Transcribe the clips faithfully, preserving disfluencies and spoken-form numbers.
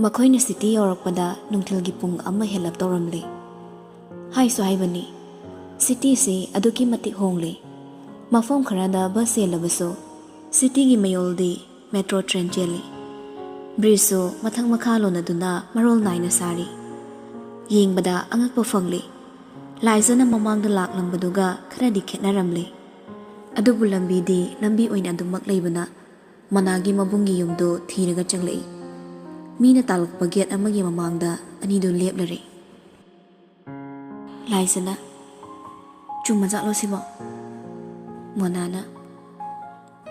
ꯃꯈꯣꯏꯅ ꯁꯤꯇꯤ ꯌꯧꯔꯛꯄꯗ ꯅꯨꯡꯊꯤꯜꯒꯤ ꯄꯨꯡ ꯑꯃ ꯍꯦꯜꯂꯞ ꯇꯧꯔꯝꯂꯦ꯫ ꯍꯥꯏꯁꯨ ꯍꯥꯏꯕꯅꯤ, ꯁꯤꯇꯤꯁꯤ ꯑꯗꯨꯛꯀꯤ ꯃꯇꯤꯛ ꯍꯣꯡꯂꯦ꯫ ꯃꯐꯝ ꯈꯔꯗ ꯕꯁ ꯆꯦꯜꯂꯕꯁꯨ ꯁꯤꯇꯤꯒꯤ ꯃꯌꯣꯜꯗꯤ ꯃꯦꯇ꯭ꯔꯣ ꯇ꯭ꯔꯦꯟ ꯆꯦꯜꯂꯤ꯫ ꯕ꯭ꯔꯤꯖꯁꯨ ꯃꯊꯛ ꯃꯈꯥ ꯂꯣꯟꯅꯗꯨꯅ ꯃꯔꯣꯜ ꯅꯥꯏꯅ ꯁꯥꯔꯤ꯫ ꯌꯦꯡꯕꯗ ꯑꯉꯛꯄ ꯐꯪꯂꯤ꯫ ꯂꯥꯏꯖꯅ ꯃꯃꯥꯡꯗ ꯂꯥꯛꯂꯝꯕꯗꯨꯒ ꯈꯔꯗꯤ ꯈꯦꯠꯅꯔꯝꯂꯦ꯫ ꯑꯗꯨꯕꯨ ꯂꯝꯕꯤꯗꯤ ꯂꯝꯕꯤ ꯑꯣꯏꯅ ꯑꯗꯨꯃꯛ ꯂꯩꯕꯅ ꯃꯣꯅꯥꯒꯤ ꯃꯕꯨꯡꯒꯤ ꯌꯨꯝꯗꯨ ꯊꯤꯔꯒ ꯆꯪꯂꯛꯏ꯫ ꯃꯤꯅ ꯇꯥꯛꯂꯛꯄ ꯒꯦꯠ ꯑꯃꯒꯤ ꯃꯃꯥꯡꯗ ꯑꯅꯤꯗꯨ ꯂꯦꯞꯂꯔꯦ꯫ ꯂꯥꯏꯖꯅ, "ꯆꯨꯝꯃꯖꯥꯠꯂꯣ ꯁꯤꯕꯣ?" ꯃꯣꯅꯥꯅ,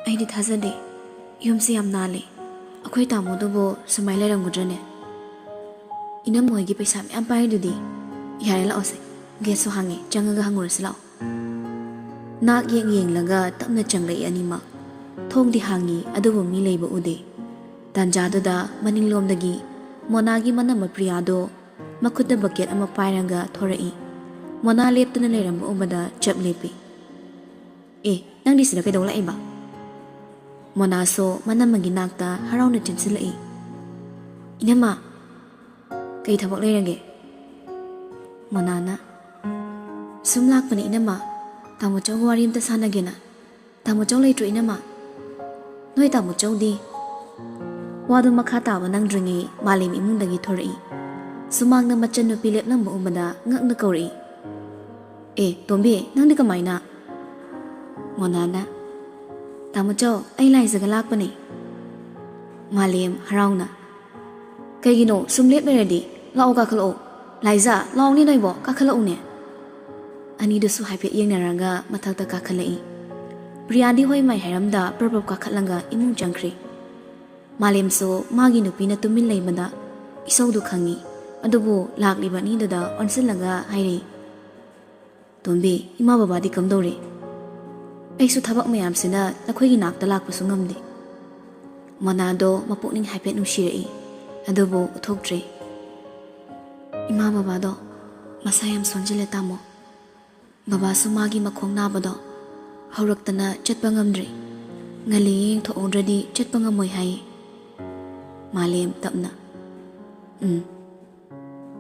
"ꯑꯩꯗꯤ ꯊꯥꯖꯗꯦ꯫ ꯌꯨꯝꯁꯤ ꯌꯥꯝ ꯅꯥꯜꯂꯤ꯫ ꯑꯩꯈꯣꯏ ꯇꯥꯃꯣꯗꯨꯕꯨ ꯁꯨꯃꯥꯏꯅ ꯂꯩꯔꯝꯒꯗ꯭ꯔꯅꯦ? ꯏꯅꯝꯃ ꯍꯣꯏꯒꯤ ꯄꯩꯁꯥ ꯃꯌꯥꯝ ꯄꯥꯏꯔꯤꯗꯨꯗꯤ꯫ ꯌꯥꯔꯦ, ꯂꯥꯛꯑꯣꯁꯦ, ꯒꯦꯠꯁꯨ ꯍꯥꯡꯉꯤ, ꯆꯪꯉꯒ ꯍꯪꯉꯨꯔꯁꯤ ꯂꯥꯛꯑꯣ꯫" ꯅꯥꯛ ꯌꯦꯛ ꯌꯦꯡꯂꯒ ꯇꯞꯅ ꯆꯪꯂꯛꯏ ꯑꯅꯤꯃꯛ꯫ ꯊꯣꯡꯗꯤ ꯍꯥꯡꯉꯤ, ꯑꯗꯨꯕꯨ ꯃꯤ ꯂꯩꯕ ꯎꯗꯦ꯫ ꯇꯥꯟꯖꯥꯗꯨꯗ ꯃꯅꯤꯡꯂꯣꯝꯗꯒꯤ ꯃꯣꯅꯥꯒꯤ ꯃꯅꯝꯃ ꯄ꯭ꯔꯤꯌꯥꯗꯣ ꯃꯈꯨꯠꯇ ꯕꯛꯀꯦꯠ ꯑꯃ ꯄꯥꯏꯔꯒ ꯊꯣꯔꯛꯏ꯫ ꯃꯣꯅꯥ ꯂꯦꯞꯇꯨꯅ ꯂꯩꯔꯝꯕ ꯎꯕꯗ ꯆꯞ ꯂꯦꯞꯄꯤ꯫ "ꯑꯦ, ꯅꯪꯗꯤ ꯁꯤꯗ ꯀꯩꯗꯧ ꯂꯥꯛꯏꯕ?" ꯃꯣꯅꯥꯁꯨ ꯃꯅꯝꯃꯒꯤ ꯅꯥꯛꯇ ꯍꯔꯥꯎꯅ ꯆꯦꯟꯁꯤꯜꯂꯛꯏ꯫ "ꯏꯅꯝꯃ, ꯀꯩ ꯊꯕꯛ ꯂꯩꯔꯒꯦ?" ꯃꯣꯅꯥꯅ, "ꯁꯨꯝ ꯂꯥꯛꯄꯅꯦ ꯏꯅꯝꯃ, ꯇꯥꯃꯣꯆꯧꯒ ꯋꯥꯔꯤ ꯑꯝꯇ ꯁꯥꯟꯅꯒꯦꯅ꯫" "ꯇꯥꯃꯣꯆꯧ ꯂꯩꯇ꯭ꯔꯣ ꯏꯅꯝꯃ?" "ꯅꯣꯏ ꯇꯥꯃꯣꯆꯧꯗꯤ?" ꯋꯥꯗꯨ ꯃꯈꯥ ꯇꯥꯕ ꯅꯪꯗ꯭ꯔꯤꯉꯩ ꯃꯥꯂꯦꯝ ꯏꯃꯨꯡꯗꯒꯤ ꯊꯣꯔꯛꯏ꯫ ꯁꯨꯃꯥꯡꯗ ꯃꯆꯟꯅꯨꯄꯤ ꯂꯦꯞꯂꯝꯕ ꯎꯕꯗ ꯉꯛꯅ ꯀꯧꯔꯛꯏ꯫ "ꯑꯦ, ꯇꯣꯝꯕꯤ, ꯅꯪꯗꯤ ꯀꯃꯥꯏꯅ?" ꯃꯣꯅꯥꯅ, "ꯇꯥꯃꯣꯆꯧ, ꯑꯩ ꯂꯥꯏꯖꯒ ꯂꯥꯛꯄꯅꯦ꯫" ꯃꯥꯂꯦꯝ ꯍꯔꯥꯎꯅ, "ꯀꯩꯒꯤꯅꯣ ꯁꯨꯝ ꯂꯦꯞ ꯂꯩꯔꯗꯤ? ꯂꯥꯛꯑꯣ, ꯀꯥꯈꯠꯂꯛꯑꯣ꯫ ꯂꯥꯏꯖꯥ, ꯂꯥꯛꯑꯣꯅꯦ ꯅꯣꯏꯕꯣ, ꯀꯥꯈꯠꯂꯛꯎꯅꯦ꯫" ꯑꯅꯤꯗꯨꯁꯨ ꯍꯥꯏꯐꯦꯠ ꯌꯦꯡꯅꯔꯒ ꯃꯊꯛꯇ ꯀꯥꯈꯠꯂꯛꯏ꯫ ꯄ꯭ꯔꯤꯌꯥꯗꯤ ꯍꯣꯏ ꯃꯥꯏ ꯍꯥꯏꯔꯝꯗ ꯄ꯭ꯔꯞ ꯄ꯭ꯔꯞ ꯀꯥꯈꯠꯂꯒ ꯏꯃꯨꯡ ꯆꯪꯈ꯭ꯔꯦ꯫ ꯃꯥꯂꯦꯝꯁꯨ ꯃꯥꯒꯤ ꯅꯨꯄꯤꯅ ꯇꯨꯃꯤꯟ ꯂꯩꯕꯗ ꯏꯁꯧꯗꯨ ꯈꯪꯉꯤ꯫ ꯑꯗꯨꯕꯨ ꯂꯥꯛꯂꯤꯕ ꯑꯅꯤꯗꯨꯗ ꯑꯣꯟꯁꯤꯜꯂꯒ ꯍꯥꯏꯔꯛꯏ, "ꯇꯣꯝꯕꯤ, ꯏꯃꯥ ꯕꯕꯥꯗꯤ ꯀꯝꯗꯧꯔꯤ? ꯑꯩꯁꯨ ꯊꯕꯛ ꯃꯌꯥꯝꯁꯤꯅ ꯅꯈꯣꯏꯒꯤ ꯅꯥꯛꯇ ꯂꯥꯛꯄꯁꯨ ꯉꯝꯗꯦ꯫" ꯃꯣꯅꯥꯗꯣ ꯃꯄꯨꯛꯅꯤꯡ ꯍꯥꯏꯐꯦꯠ ꯅꯨꯡꯁꯤꯔꯛꯏ, ꯑꯗꯨꯕꯨ ꯎꯠꯊꯣꯛꯇ꯭ꯔꯦ꯫ "ꯏꯃꯥ ꯕꯕꯥꯗꯣ ꯃꯁꯥ ꯌꯥꯝ ꯁꯣꯟꯖꯤꯜꯂꯦ ꯇꯥꯃꯣ꯫ ꯕꯕꯥꯁꯨ ꯃꯥꯒꯤ ꯃꯈꯣꯡ ꯅꯥꯕꯗꯣ ꯍꯧꯔꯛꯇꯅ ꯆꯠꯄ ꯉꯝꯗ꯭ꯔꯤ꯫ ꯉꯜꯂꯤꯉꯩ ꯌꯦꯡꯊꯣꯛꯍꯧꯗ꯭ꯔꯗꯤ ꯆꯠꯄ ꯉꯝꯃꯣꯏ ꯍꯥꯏꯌꯦ꯫" ꯃꯥꯂꯦꯝ ꯇꯞꯅ, ꯎꯝ꯫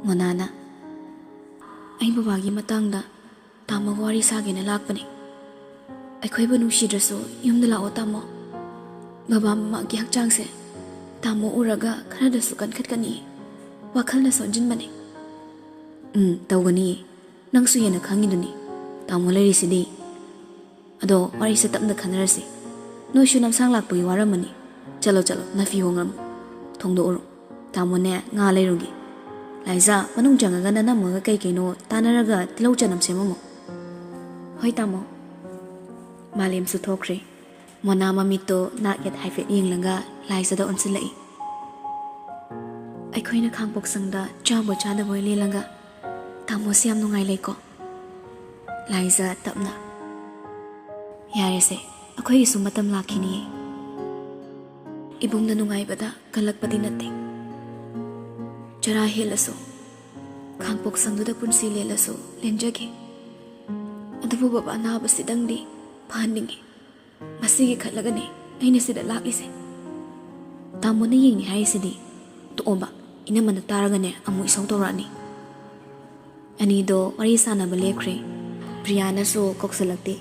ꯃꯣꯅꯥꯅ, "ꯑꯩ ꯕꯕꯥꯒꯤ ꯃꯇꯥꯡꯗ ꯇꯥꯃꯣꯒ ꯋꯥꯔꯤ ꯁꯥꯒꯦꯅ ꯂꯥꯛꯄꯅꯦ꯫ ꯑꯩꯈꯣꯏꯕꯨ ꯅꯨꯡꯁꯤꯗ꯭ꯔꯁꯨ ꯌꯨꯝꯗ ꯂꯥꯛꯑꯣ ꯇꯥꯃꯣ꯫ ꯕꯕꯥ ꯃꯃꯥꯒꯤ ꯍꯛꯆꯥꯡꯁꯦ ꯇꯥꯃꯣ ꯎꯔꯒ ꯈꯔꯗꯁꯨ ꯀꯟꯈꯠꯀꯅꯤ꯫ ꯋꯥꯈꯜꯅ ꯁꯣꯟꯖꯤꯟꯕꯅꯦ꯫" "ꯎꯝ, ꯇꯧꯒꯅꯤꯌꯦ꯫ ꯅꯪꯁꯨ ꯍꯦꯟꯅ ꯈꯪꯉꯤꯗꯨꯅꯤ꯫ ꯇꯥꯃꯣ ꯂꯩꯔꯤꯁꯤꯗꯤ꯫ ꯑꯗꯣ ꯋꯥꯔꯤꯁꯦ ꯇꯞꯅ ꯈꯟꯅꯔꯁꯤ꯫ ꯅꯣꯏꯁꯨ ꯂꯝꯁꯥꯡ ꯂꯥꯛꯄꯒꯤ ꯋꯥꯔꯝꯃꯅꯤ꯫ ꯆꯠꯂꯣ, ꯆꯠꯂꯣ, ꯅꯐꯤ ꯍꯣꯡꯉꯝꯃꯣ꯫ ꯊꯣꯡꯗꯣꯛꯎꯔꯣ꯫ ꯇꯥꯃꯣꯅꯦ ꯉꯥ ꯂꯩꯔꯨꯒꯦ꯫ ꯂꯥꯏꯖꯥ, ꯃꯅꯨꯡ ꯆꯪꯉꯒ ꯅꯅꯝꯃꯒ ꯀꯩ ꯀꯩꯅꯣ ꯇꯥꯟꯅꯔꯒ ꯇꯤꯜꯍꯧ ꯆꯅꯝ ꯁꯦꯝꯃꯝꯃꯣ꯫" "ꯍꯣꯏ ꯇꯥꯃꯣ꯫" ꯃꯥꯂꯦꯝꯁꯨ ꯊꯣꯛꯈ꯭ꯔꯦ꯫ ꯃꯣꯅꯥ ꯃꯃꯤꯠꯇꯣ ꯅꯥꯛ ꯌꯦꯠ ꯍꯥꯏꯐꯦꯠ ꯌꯦꯡꯂꯒ ꯂꯥꯏꯖꯥꯗ ꯑꯣꯟꯁꯤꯜꯂꯛꯏ꯫ "ꯑꯩꯈꯣꯏꯅ ꯈꯥꯡꯄꯣꯛꯁꯪꯗ ꯆꯥꯕꯣꯏ ꯆꯥꯗꯕꯣꯏ ꯂꯦꯜꯂꯒ ꯇꯥꯃꯣꯁꯤ ꯌꯥꯝ ꯅꯨꯡꯉꯥꯏ ꯂꯩꯀꯣ꯫ ꯂꯥꯏꯖꯥ ꯇꯞꯅ, "ꯌꯥꯔꯦꯁꯦ, ꯑꯩꯈꯣꯏꯒꯤꯁꯨ ꯃꯇꯝ ꯂꯥꯛꯈꯤꯅꯤꯌꯦ꯫ ꯏꯕꯨꯡꯅ ꯅꯨꯡꯉꯥꯏꯕꯗ ꯀꯜꯂꯛꯄꯗꯤ ꯅꯠꯇꯦ꯫ ꯆꯔꯥ ꯍꯦꯜꯂꯁꯨ, ꯈꯥꯡꯄꯣꯛꯁꯪꯗꯨꯗ ꯄꯨꯟꯁꯤ ꯂꯦꯜꯂꯁꯨ ꯂꯦꯟꯖꯒꯦ꯫ ꯑꯗꯨꯕꯨ ꯕꯕꯥ ꯑꯅꯥꯕꯁꯤꯗꯪꯗꯤ ꯐꯍꯟꯅꯤꯡꯉꯤ꯫ ꯃꯁꯤꯒꯤ ꯈꯜꯂꯒꯅꯦ ꯑꯩꯅ ꯁꯤꯗ ꯂꯥꯛꯂꯤꯁꯦ꯫" "ꯇꯥꯃꯣꯅ ꯌꯦꯡꯅꯤ ꯍꯥꯏꯔꯤꯁꯤꯗꯤ?" "ꯇꯣꯛꯑꯣꯕ, ꯏꯅꯝꯃꯅ ꯇꯥꯔꯒꯅꯦ ꯑꯃꯨꯛ ꯏꯁꯧ ꯇꯧꯔꯛꯑꯅꯤ꯫" ꯑꯅꯤꯗꯣ ꯋꯥꯔꯤ ꯁꯥꯟꯅꯕ ꯂꯦꯞꯈ꯭ꯔꯦ꯫ ꯄ꯭ꯔꯤꯌꯥꯅꯁꯨ ꯀꯧꯁꯜꯂꯛꯇꯦ꯫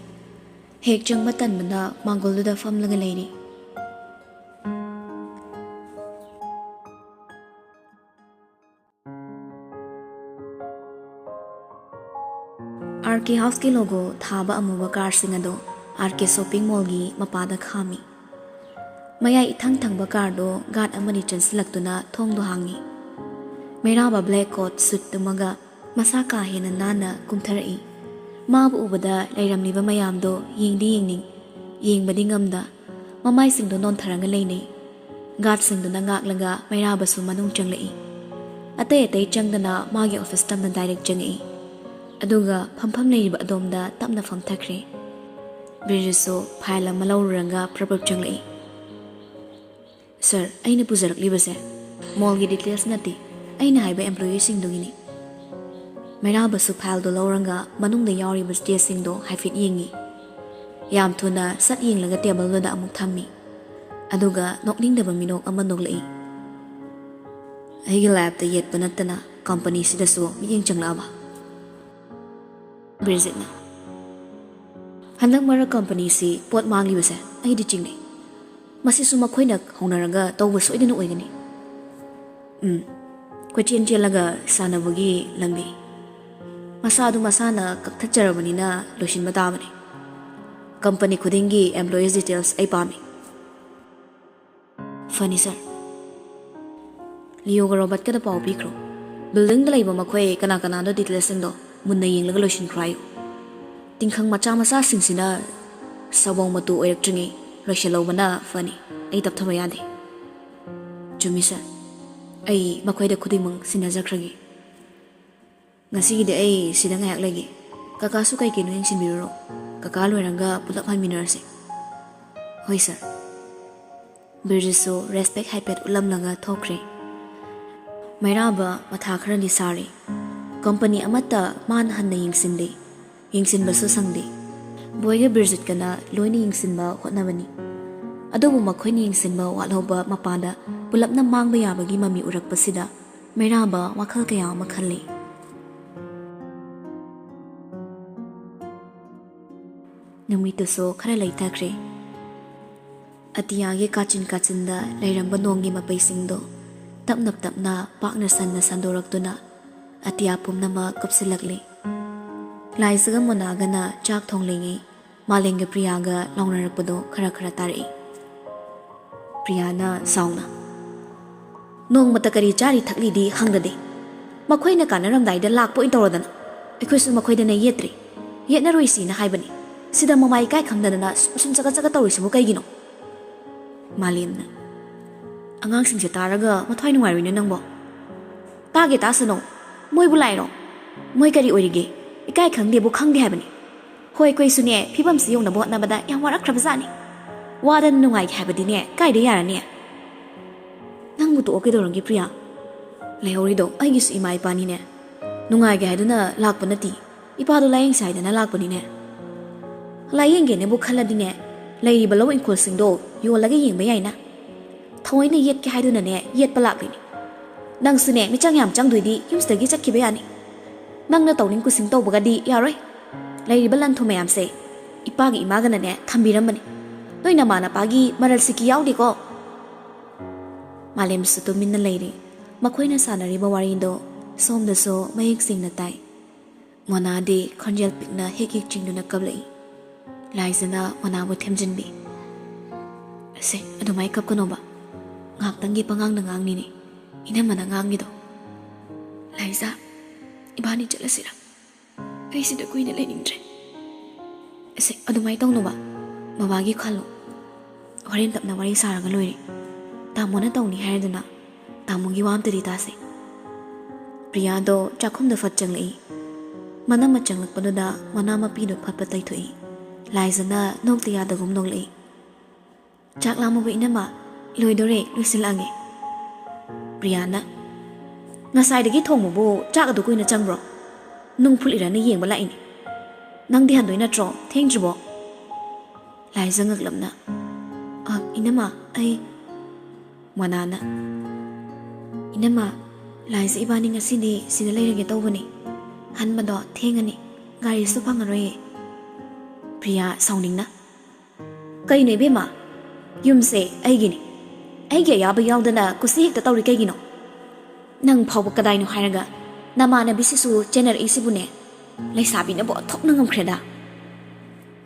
ꯍꯦꯛ ꯆꯪꯕ ꯇꯟꯕꯅ ꯃꯥꯡꯒꯣꯜꯗꯨꯗ ꯐꯝꯂꯒ ꯂꯩꯔꯤ꯫ ꯑꯥꯔ ꯀꯦ ꯍꯥꯎꯁꯀꯤ ꯂꯣꯒꯣ ꯊꯥꯕ ꯑꯃꯨꯕ ꯀꯥꯔꯁꯤꯡ ꯑꯗꯨ ꯑꯥꯔ ꯀꯦ ꯁꯣꯞꯄꯤꯡ ꯃꯣꯜꯒꯤ ꯃꯄꯥꯗ ꯈꯥꯝꯃꯤ꯫ ꯃꯌꯥꯏ ꯏꯊꯪ ꯊꯪꯕ ꯀꯥꯔꯗꯨ ꯒꯥꯔꯗ ꯑꯃꯅꯤ ꯆꯦꯟꯁꯤꯜꯂꯛꯇꯨꯅ ꯊꯣꯡꯗꯨ ꯍꯥꯡꯉꯤ꯫ ꯃꯩꯔꯥꯕ ꯕ꯭ꯂꯦꯛ ꯀꯣꯠ ꯁꯨꯠ ꯇꯨꯝꯃꯒ ꯃꯁꯥ ꯀꯥ ꯍꯦꯟꯅ ꯅꯥꯟꯅ ꯀꯨꯝꯊꯔꯛꯏ꯫ ꯃꯥꯕꯨ ꯎꯕꯗ ꯂꯩꯔꯝꯂꯤꯕ ꯃꯌꯥꯝꯗꯣ ꯌꯦꯡꯗꯤ ꯌꯦꯡꯅꯤꯡ, ꯌꯦꯡꯕꯗꯤ ꯉꯝꯗ, ꯃꯃꯥꯏꯁꯤꯡꯗꯣ ꯅꯣꯟꯊꯔꯒ ꯂꯩꯅꯩ꯫ ꯒꯥꯔꯗꯁꯤꯡꯗꯨꯅ ꯉꯥꯛꯂꯒ ꯃꯩꯔꯥꯕꯁꯨ ꯃꯅꯨꯡ ꯆꯪꯂꯛꯏ꯫ ꯑꯇꯩ ꯑꯇꯩ ꯆꯪꯗꯅ ꯃꯥꯒꯤ ꯑꯣꯐꯤꯁ ꯇꯝꯅ ꯗꯥꯏꯔꯦꯛ ꯆꯪꯉꯛꯏ꯫ ꯑꯗꯨꯒ ꯐꯝꯐꯝ ꯂꯩꯔꯤꯕ ꯑꯗꯣꯝꯗ ꯇꯞꯅ ꯐꯝꯊꯈ꯭ꯔꯦ꯫ ꯕ꯭ꯔꯤꯖꯦꯁꯁꯨ ꯐꯥꯏꯜ ꯑꯃ ꯂꯧꯔꯨꯔꯒ ꯄ꯭ꯔꯞ ꯄ꯭ꯔꯞ ꯆꯪꯂꯛꯏ꯫ "ꯁꯥꯔ, ꯑꯩꯅ ꯄꯨꯖꯔꯛꯂꯤꯕꯁꯦ ꯃꯣꯜꯒꯤ ꯗꯤꯇꯦꯜꯁ ꯅꯠꯇꯦ, ꯑꯩꯅ ꯍꯥꯏꯕ ꯑꯦꯝꯄ꯭ꯂꯣꯌꯤꯁꯤꯡꯗꯨꯒꯤꯅꯤ꯫" ꯃꯩꯔꯥꯕꯁꯨ ꯐꯥꯏꯜꯗꯣ ꯂꯧꯔꯒ ꯃꯅꯨꯡꯗ ꯌꯥꯎꯔꯤꯕ ꯗꯤꯇꯦꯜꯁꯁꯤꯡꯗꯣ ꯍꯥꯏꯐꯦꯠ ꯌꯦꯡꯉꯤ꯫ ꯌꯥꯝ ꯊꯨꯅ ꯁꯠ ꯌꯦꯡꯂꯒ ꯇꯦꯕꯜꯗꯨꯗ ꯑꯃꯨꯛ ꯊꯝꯃꯤ꯫ ꯑꯗꯨꯒ ꯅꯣꯛꯅꯤꯡꯗꯕ ꯃꯤꯅꯣꯛ ꯑꯃ ꯅꯣꯛꯂꯛꯏ꯫ ꯑꯩꯒꯤ ꯂꯥꯏꯐꯇ ꯌꯦꯠꯄ ꯅꯠꯇꯅ ꯀꯝꯄꯅꯤꯁꯤꯗꯁꯨ ꯃꯤꯠꯌꯦꯡ ꯆꯪꯂꯛꯑꯕ? ꯕ꯭ꯔꯤꯖꯤꯠꯅ, ꯍꯟꯗꯛ ꯃꯔꯛ ꯀꯝꯄꯅꯤꯁꯤ ꯄꯣꯠ ꯃꯥꯡꯂꯤꯕꯁꯦ ꯑꯩꯗꯤ ꯆꯤꯡꯅꯩ꯫ ꯃꯁꯤꯁꯨ ꯃꯈꯣꯏꯅ ꯍꯧꯅꯔꯒ ꯇꯧꯕ ꯁꯣꯏꯗꯅ ꯑꯣꯏꯒꯅꯤ꯫ ꯎꯝ, ꯀꯣꯏꯆꯦꯟ ꯆꯦꯜꯂꯒ ꯁꯥꯟꯅꯕꯒꯤ ꯂꯝꯕꯤ꯫ ꯃꯁꯥꯗꯨ ꯃꯁꯥꯅ ꯀꯛꯊꯠꯆꯔꯕꯅꯤꯅ ꯂꯣꯏꯁꯤꯟꯕ ꯇꯥꯕꯅꯤ꯫ ꯀꯝꯄꯅꯤ ꯈꯨꯗꯤꯡꯒꯤ employees details ꯑꯩ ꯄꯥꯝꯃꯤ꯫ ꯐꯅꯤ ꯁꯥꯔ꯫ ꯂꯤꯌꯣꯒ ꯔꯣꯕꯔꯠꯀꯗ ꯄꯥꯎ ꯄꯤꯈ꯭ꯔꯣ꯫ ꯕꯤꯜꯗꯤꯡꯗ ꯂꯩꯕ ꯃꯈꯣꯏ ꯀꯅꯥ ꯀꯅꯥꯅꯣ ꯗꯤꯇꯦꯜꯁꯤꯡꯗꯣ ꯃꯨꯟꯅ ꯌꯦꯡꯂꯒ ꯂꯣꯏꯁꯤꯟꯈ꯭ꯔꯣ ꯍꯥꯏꯌꯨ꯫ ꯇꯤꯡꯈꯪ ꯃꯆꯥ ꯃꯆꯥꯁꯤꯡꯁꯤꯅ ꯁꯥꯕꯣꯡ ꯃꯇꯨ ꯑꯣꯏꯔꯛꯇ꯭ꯔꯤꯉꯩ ꯂꯣꯏꯁꯤꯜꯍꯧꯕꯅ ꯐꯅꯤ꯫ ꯑꯩ ꯇꯞꯊꯕ ꯌꯥꯗꯦ꯫ ꯆꯨꯝꯃꯤ ꯁꯥꯔ, ꯑꯩ ꯃꯈꯣꯏꯗ ꯈꯨꯗꯤꯡꯃꯛ ꯁꯤꯟꯅꯖꯈ꯭ꯔꯒꯦ꯫ ꯉꯁꯤꯒꯤꯗꯤ ꯑꯩ ꯁꯤꯗ ꯉꯥꯏꯍꯥꯛ ꯂꯩꯒꯦ꯫ ꯀꯀꯥꯁꯨ ꯀꯩ ꯀꯩꯅꯣ ꯌꯦꯡꯁꯤꯟꯕꯤꯔꯨꯔꯣ꯫ ꯀꯀꯥ ꯂꯣꯏꯔꯒ ꯄꯨꯂꯞ ꯍꯟꯃꯤꯟꯅꯔꯁꯦ꯫ ꯍꯣꯏ ꯁꯥꯔ꯫ ꯕꯤꯔꯖꯤꯠꯁꯨ ꯔꯦꯁꯄꯦꯛ ꯍꯥꯏꯐꯦꯠ ꯎꯠꯂꯝꯂꯒ ꯊꯣꯛꯈ꯭ꯔꯦ꯫ ꯃꯩꯔꯥꯕ ꯃꯊꯥ ꯈꯔꯗꯤ ꯁꯥꯔꯦ꯫ ꯀꯝꯄꯅꯤ ꯑꯃꯠꯇ ꯃꯥꯅ ꯍꯟꯅ ꯌꯦꯡꯁꯤꯟꯗꯦ, ꯌꯦꯡꯁꯤꯟꯕꯁꯨ ꯁꯪꯗꯦ꯫ ꯕꯣꯏꯒ ꯕꯤꯔꯖꯤꯠꯀꯅ ꯂꯣꯏꯅ ꯌꯦꯡꯁꯤꯟꯕ ꯍꯣꯠꯅꯕꯅꯤ꯫ ꯑꯗꯨꯕꯨ ꯃꯈꯣꯏꯅ ꯌꯦꯡꯁꯤꯟꯕ ꯋꯥꯠꯍꯧꯕ ꯃꯄꯥꯗ ꯄꯨꯂꯞꯅ ꯃꯥꯡꯕ ꯌꯥꯕꯒꯤ ꯃꯃꯤ ꯎꯔꯛꯄꯁꯤꯗ ꯃꯩꯔꯥꯕ ꯋꯥꯈꯜ ꯀꯌꯥ ꯑꯃ ꯈꯜꯂꯤ꯫ ꯅꯨꯃꯤꯠꯇꯨꯁꯨ ꯈꯔ ꯂꯩꯊꯈ꯭ꯔꯦ꯫ ꯑꯇꯤꯌꯥꯒꯤ ꯀꯥꯆꯤꯟ ꯀꯥꯆꯤꯟꯗ ꯂꯩꯔꯝꯕ ꯅꯣꯡꯒꯤ ꯃꯄꯩꯁꯤꯡꯗꯣ ꯇꯞꯅ ꯇꯞꯅ ꯄꯥꯛꯅ ꯁꯟꯅ ꯁꯟꯗꯣꯔꯛꯇꯨꯅ ꯑꯇꯤꯌꯥ ꯄꯨꯝꯅꯃꯛ ꯀꯨꯞꯁꯤꯜꯂꯛꯂꯤ꯫ ꯂꯥꯏꯖꯒ ꯃꯣꯅꯥꯒꯅ ꯆꯥꯛ ꯊꯣꯡꯂꯤꯉꯩ ꯃꯥꯂꯦꯝꯒ ꯄ꯭ꯔꯤꯌꯥꯒ ꯂꯥꯎꯅꯔꯛꯄꯗꯣ ꯈꯔ ꯈꯔ ꯇꯥꯔꯛꯏ꯫ ꯄ꯭ꯔꯤꯌꯥꯅ ꯁꯥꯎꯅ, "ꯅꯣꯡꯃꯇ ꯀꯔꯤ ꯆꯥꯔꯤ ꯊꯛꯂꯤꯗꯤ ꯍꯪꯗꯗꯦ꯫ ꯃꯈꯣꯏꯅ ꯀꯥꯟꯅꯔꯝꯗꯥꯏꯗ ꯂꯥꯛꯄ ꯑꯣꯏꯅ ꯇꯧꯔꯗꯅ꯫ ꯑꯩꯈꯣꯏꯁꯨ ꯃꯈꯣꯏꯗꯅ ꯌꯦꯠꯇ꯭ꯔꯤ, ꯌꯦꯠꯅꯔꯣꯏꯁꯤꯅ ꯍꯥꯏꯕꯅꯤ꯫ ꯁꯤꯗ ꯃꯃꯥ ꯏꯀꯥꯏ ꯈꯪꯗꯗꯅ ꯁꯨꯝ ꯁꯨꯝ ꯆꯒꯠ ꯆꯒꯠ ꯇꯧꯔꯤꯁꯤꯕꯨ ꯀꯩꯒꯤꯅꯣ?" ꯃꯥꯂꯦꯝꯅ, "ꯑꯉꯥꯡꯁꯤꯡꯁꯦ ꯇꯥꯔꯒ ꯃꯊ꯭ꯋꯥꯏ ꯅꯨꯡꯉꯥꯏꯔꯣꯏꯅꯦ ꯅꯪꯕꯣ꯫ ꯇꯥꯒꯦ ꯇꯥꯁꯅꯨ꯫ ꯃꯣꯏꯕꯨ ꯂꯥꯏꯔꯣ? ꯃꯣꯏ ꯀꯔꯤ ꯑꯣꯏꯔꯤꯒꯦ? ꯏꯀꯥꯏ ꯈꯪꯗꯦꯕꯨ ꯈꯪꯗꯦ ꯍꯥꯏꯕꯅꯤ꯫ ꯍꯣꯏ, ꯑꯩꯈꯣꯏꯁꯨꯅꯦ, ꯐꯤꯕꯝꯁꯤ ꯌꯧꯅꯕ ꯍꯣꯠꯅꯕꯗ ꯌꯥꯝ ꯋꯥꯔꯛꯈ꯭ꯔꯕꯖꯥꯠꯅꯤ꯫ ꯋꯥꯗꯅ ꯅꯨꯡꯉꯥꯏꯒꯦ ꯍꯥꯏꯕꯗꯤꯅꯦ, ꯀꯥꯏꯗ ꯌꯥꯔꯅꯤ?" "ꯅꯪꯕꯨ ꯇꯣꯛꯑꯣ ꯀꯩꯗꯧꯔꯒꯦ, ꯄ꯭ꯔꯤꯌꯥ? ꯂꯩꯍꯧꯔꯤꯗꯣ ꯑꯩꯒꯤꯁꯨ ꯏꯃꯥ ꯏꯄꯥꯅꯤꯅꯦ꯫ ꯅꯨꯡꯉꯥꯏꯒꯦ ꯍꯥꯏꯗꯨꯅ ꯂꯥꯛꯄ ꯅꯠꯇꯦ꯫ ꯏꯄꯥꯗꯣ ꯂꯥꯌꯦꯡꯁꯦ ꯍꯥꯏꯗꯅ ꯂꯥꯛꯄꯅꯤꯅꯦ꯫ ꯂꯥꯌꯦꯡꯒꯦꯅꯦꯕꯨ ꯈꯜꯂꯗꯤꯅꯦ, ꯂꯩꯔꯤꯕ ꯂꯧ ꯏꯪꯈꯣꯜꯁꯤꯡꯗꯣ ꯌꯣꯜꯂꯒ ꯌꯦꯡꯕ ꯌꯥꯏꯅ꯫ ꯊꯑꯣꯏꯅ ꯌꯦꯠꯀꯦ ꯍꯥꯏꯗꯨꯅꯅꯦ, ꯌꯦꯠꯄ ꯂꯥꯛꯂꯤꯅꯦ꯫ ꯅꯪꯁꯨꯅꯦ, ꯃꯤꯆꯪ ꯌꯥꯝ ꯆꯪꯗꯣꯏꯗꯤ ꯌꯨꯝꯁꯤꯗꯒꯤ ꯆꯠꯈꯤꯕ ꯌꯥꯅꯤ꯫ ꯅꯪꯅ ꯇꯧꯅꯤꯡ ꯀꯨꯁꯤꯡ ꯇꯧꯕꯒꯗꯤ ꯌꯥꯔꯣꯏ꯫ ꯂꯩꯔꯤꯕ ꯂꯟ ꯊꯨꯝ ꯃꯌꯥꯝꯁꯦ ꯏꯄꯥꯒꯤ ꯏꯃꯥꯒꯅꯅꯦ ꯊꯝꯕꯤꯔꯝꯕꯅꯤ꯫ ꯅꯣꯏ ꯅꯃꯥ ꯅꯄꯥꯒꯤ ꯃꯔꯜ ꯁꯤꯀꯤ ꯌꯥꯎꯗꯦꯀꯣ꯫ ꯃꯥꯂꯦꯝꯁꯨ ꯇꯨꯃꯤꯟꯅ ꯂꯩꯔꯤ꯫ ꯃꯈꯣꯏꯅ ꯁꯥꯟꯅꯔꯤꯕ ꯋꯥꯔꯤꯗꯣ ꯁꯣꯝꯗꯁꯨ ꯃꯌꯦꯛ ꯁꯦꯡꯅ ꯇꯥꯏ꯫ ꯃꯣꯅꯥꯗꯤ ꯈꯣꯟꯖꯦꯜ ꯄꯤꯛꯅ ꯍꯦꯛ ꯍꯦꯛ ꯆꯤꯡꯗꯨꯅ ꯀꯞꯂꯛꯏ꯫ ꯂꯥꯏꯖꯅ ꯃꯣꯅꯥꯕꯨ ꯊꯦꯝꯖꯤꯟꯕꯤ꯫ "ꯑꯁꯦ, ꯑꯗꯨꯃꯥꯏ ꯀꯞꯀꯅꯣꯕ꯫ ꯉꯥꯏꯍꯥꯛꯇꯪꯒꯤ ꯄꯉꯥꯡꯗ ꯉꯥꯡꯅꯤꯅꯦ꯫ ꯏꯅꯝꯃꯅ ꯉꯥꯡꯉꯤꯗꯣ꯫ ꯂꯥꯏꯖ, ꯏꯕꯥꯅꯤ ꯆꯠꯂꯁꯤꯔꯥ? ꯑꯩ ꯁꯤꯗ ꯀꯨꯏꯅ ꯂꯩꯅꯤꯡꯗ꯭ꯔꯦ꯫" "ꯑꯁꯦ, ꯑꯗꯨꯃꯥꯏ ꯇꯧꯅꯣꯕ꯫ ꯕꯕꯥꯒꯤ ꯈꯜꯂꯣ꯫ ꯍꯣꯔꯦꯟ ꯇꯞꯅ ꯋꯥꯔꯤ ꯁꯥꯔꯒ ꯂꯣꯏꯔꯦ꯫ ꯇꯥꯃꯣꯅ ꯇꯧꯅꯤ ꯍꯥꯏꯔꯗꯅ ꯇꯥꯃꯣꯒꯤ ꯋꯥ ꯑꯝꯇꯗꯤ ꯇꯥꯁꯦ꯫" ꯄ꯭ꯔꯤꯌꯥꯗꯣ ꯆꯥꯛꯈꯨꯝꯗ ꯐꯠ ꯆꯪꯂꯛꯏ꯫ ꯃꯅꯝꯃ ꯆꯪꯂꯛꯄꯗꯨꯗ ꯃꯅꯥ ꯃꯄꯤꯗꯣ ꯐꯠ ꯐꯠ ꯇꯩꯊꯣꯛꯏ꯫ ꯂꯥꯏꯖꯅ ꯅꯣꯛꯇ ꯌꯥꯗꯒꯨꯝ ꯅꯣꯛꯂꯛꯏ꯫ "ꯆꯥꯛ ꯂꯥꯝꯃꯕ ꯏꯅꯝꯃ? ꯂꯣꯏꯗꯣꯔꯦ, ꯂꯣꯏꯁꯤꯜꯂꯛꯑꯒꯦ꯫" ꯄ꯭ꯔꯤꯌꯥꯅ, "ꯉꯁꯥꯏꯗꯒꯤ ꯊꯣꯡꯕꯕꯨ ꯆꯥꯛ ꯑꯗꯨ ꯀꯨꯏꯅ ꯆꯪꯕ꯭ꯔꯣ? ꯅꯨꯡ ꯐꯨꯠꯂꯤꯔꯅ ꯌꯦꯡꯕ ꯂꯥꯛꯏꯅꯦ꯫ ꯅꯪꯗꯤ ꯍꯟꯗꯣꯏ ꯅꯠꯇ꯭ꯔꯣ? ꯊꯦꯡꯗ꯭ꯔꯤꯕꯣ?" ꯂꯥꯏꯖ ꯉꯛꯂꯞꯅ, "ꯑ, ꯏꯅꯝꯃ, ꯑꯩ..." ꯃꯣꯅꯥꯅ, "ꯏꯅꯝꯃ, ꯂꯥꯏꯖ ꯏꯕꯥꯅꯤ ꯉꯁꯤꯗꯤ ꯁꯤꯗ ꯂꯩꯔꯒꯦ ꯇꯧꯕꯅꯤ꯫ ꯍꯟꯕꯗꯣ ꯊꯦꯡꯉꯅꯤ, ꯒꯥꯔꯤꯁꯨ ꯐꯪꯉꯔꯣꯏꯌꯦ꯫" ꯄ꯭ꯔꯤꯌꯥ ꯁꯥꯎꯅꯤꯡꯅ, "ꯀꯩꯅꯣ ꯏꯕꯦꯝꯃ? ꯌꯨꯝꯁꯦ ꯑꯩꯒꯤꯅꯤ꯫ ꯑꯩꯒꯤ ꯑꯌꯥꯕ ꯌꯥꯎꯗꯅ ꯀꯨꯁꯤ ꯍꯦꯛꯇ ꯇꯧꯔꯤ ꯀꯩꯒꯤꯅꯣ? ꯅꯪ ꯐꯥꯎꯕ ꯀꯗꯥꯏꯅꯣ ꯍꯥꯏꯔꯒ ꯅꯃꯥꯟꯅꯕꯤꯁꯤꯁꯨ ꯆꯦꯟꯅꯔꯛꯏꯁꯤꯕꯨꯅꯦ? ꯂꯩꯁꯥꯕꯤꯅꯕꯨ ꯑꯣꯟꯊꯣꯛꯅ ꯉꯝꯈ꯭ꯔꯦꯗ꯫"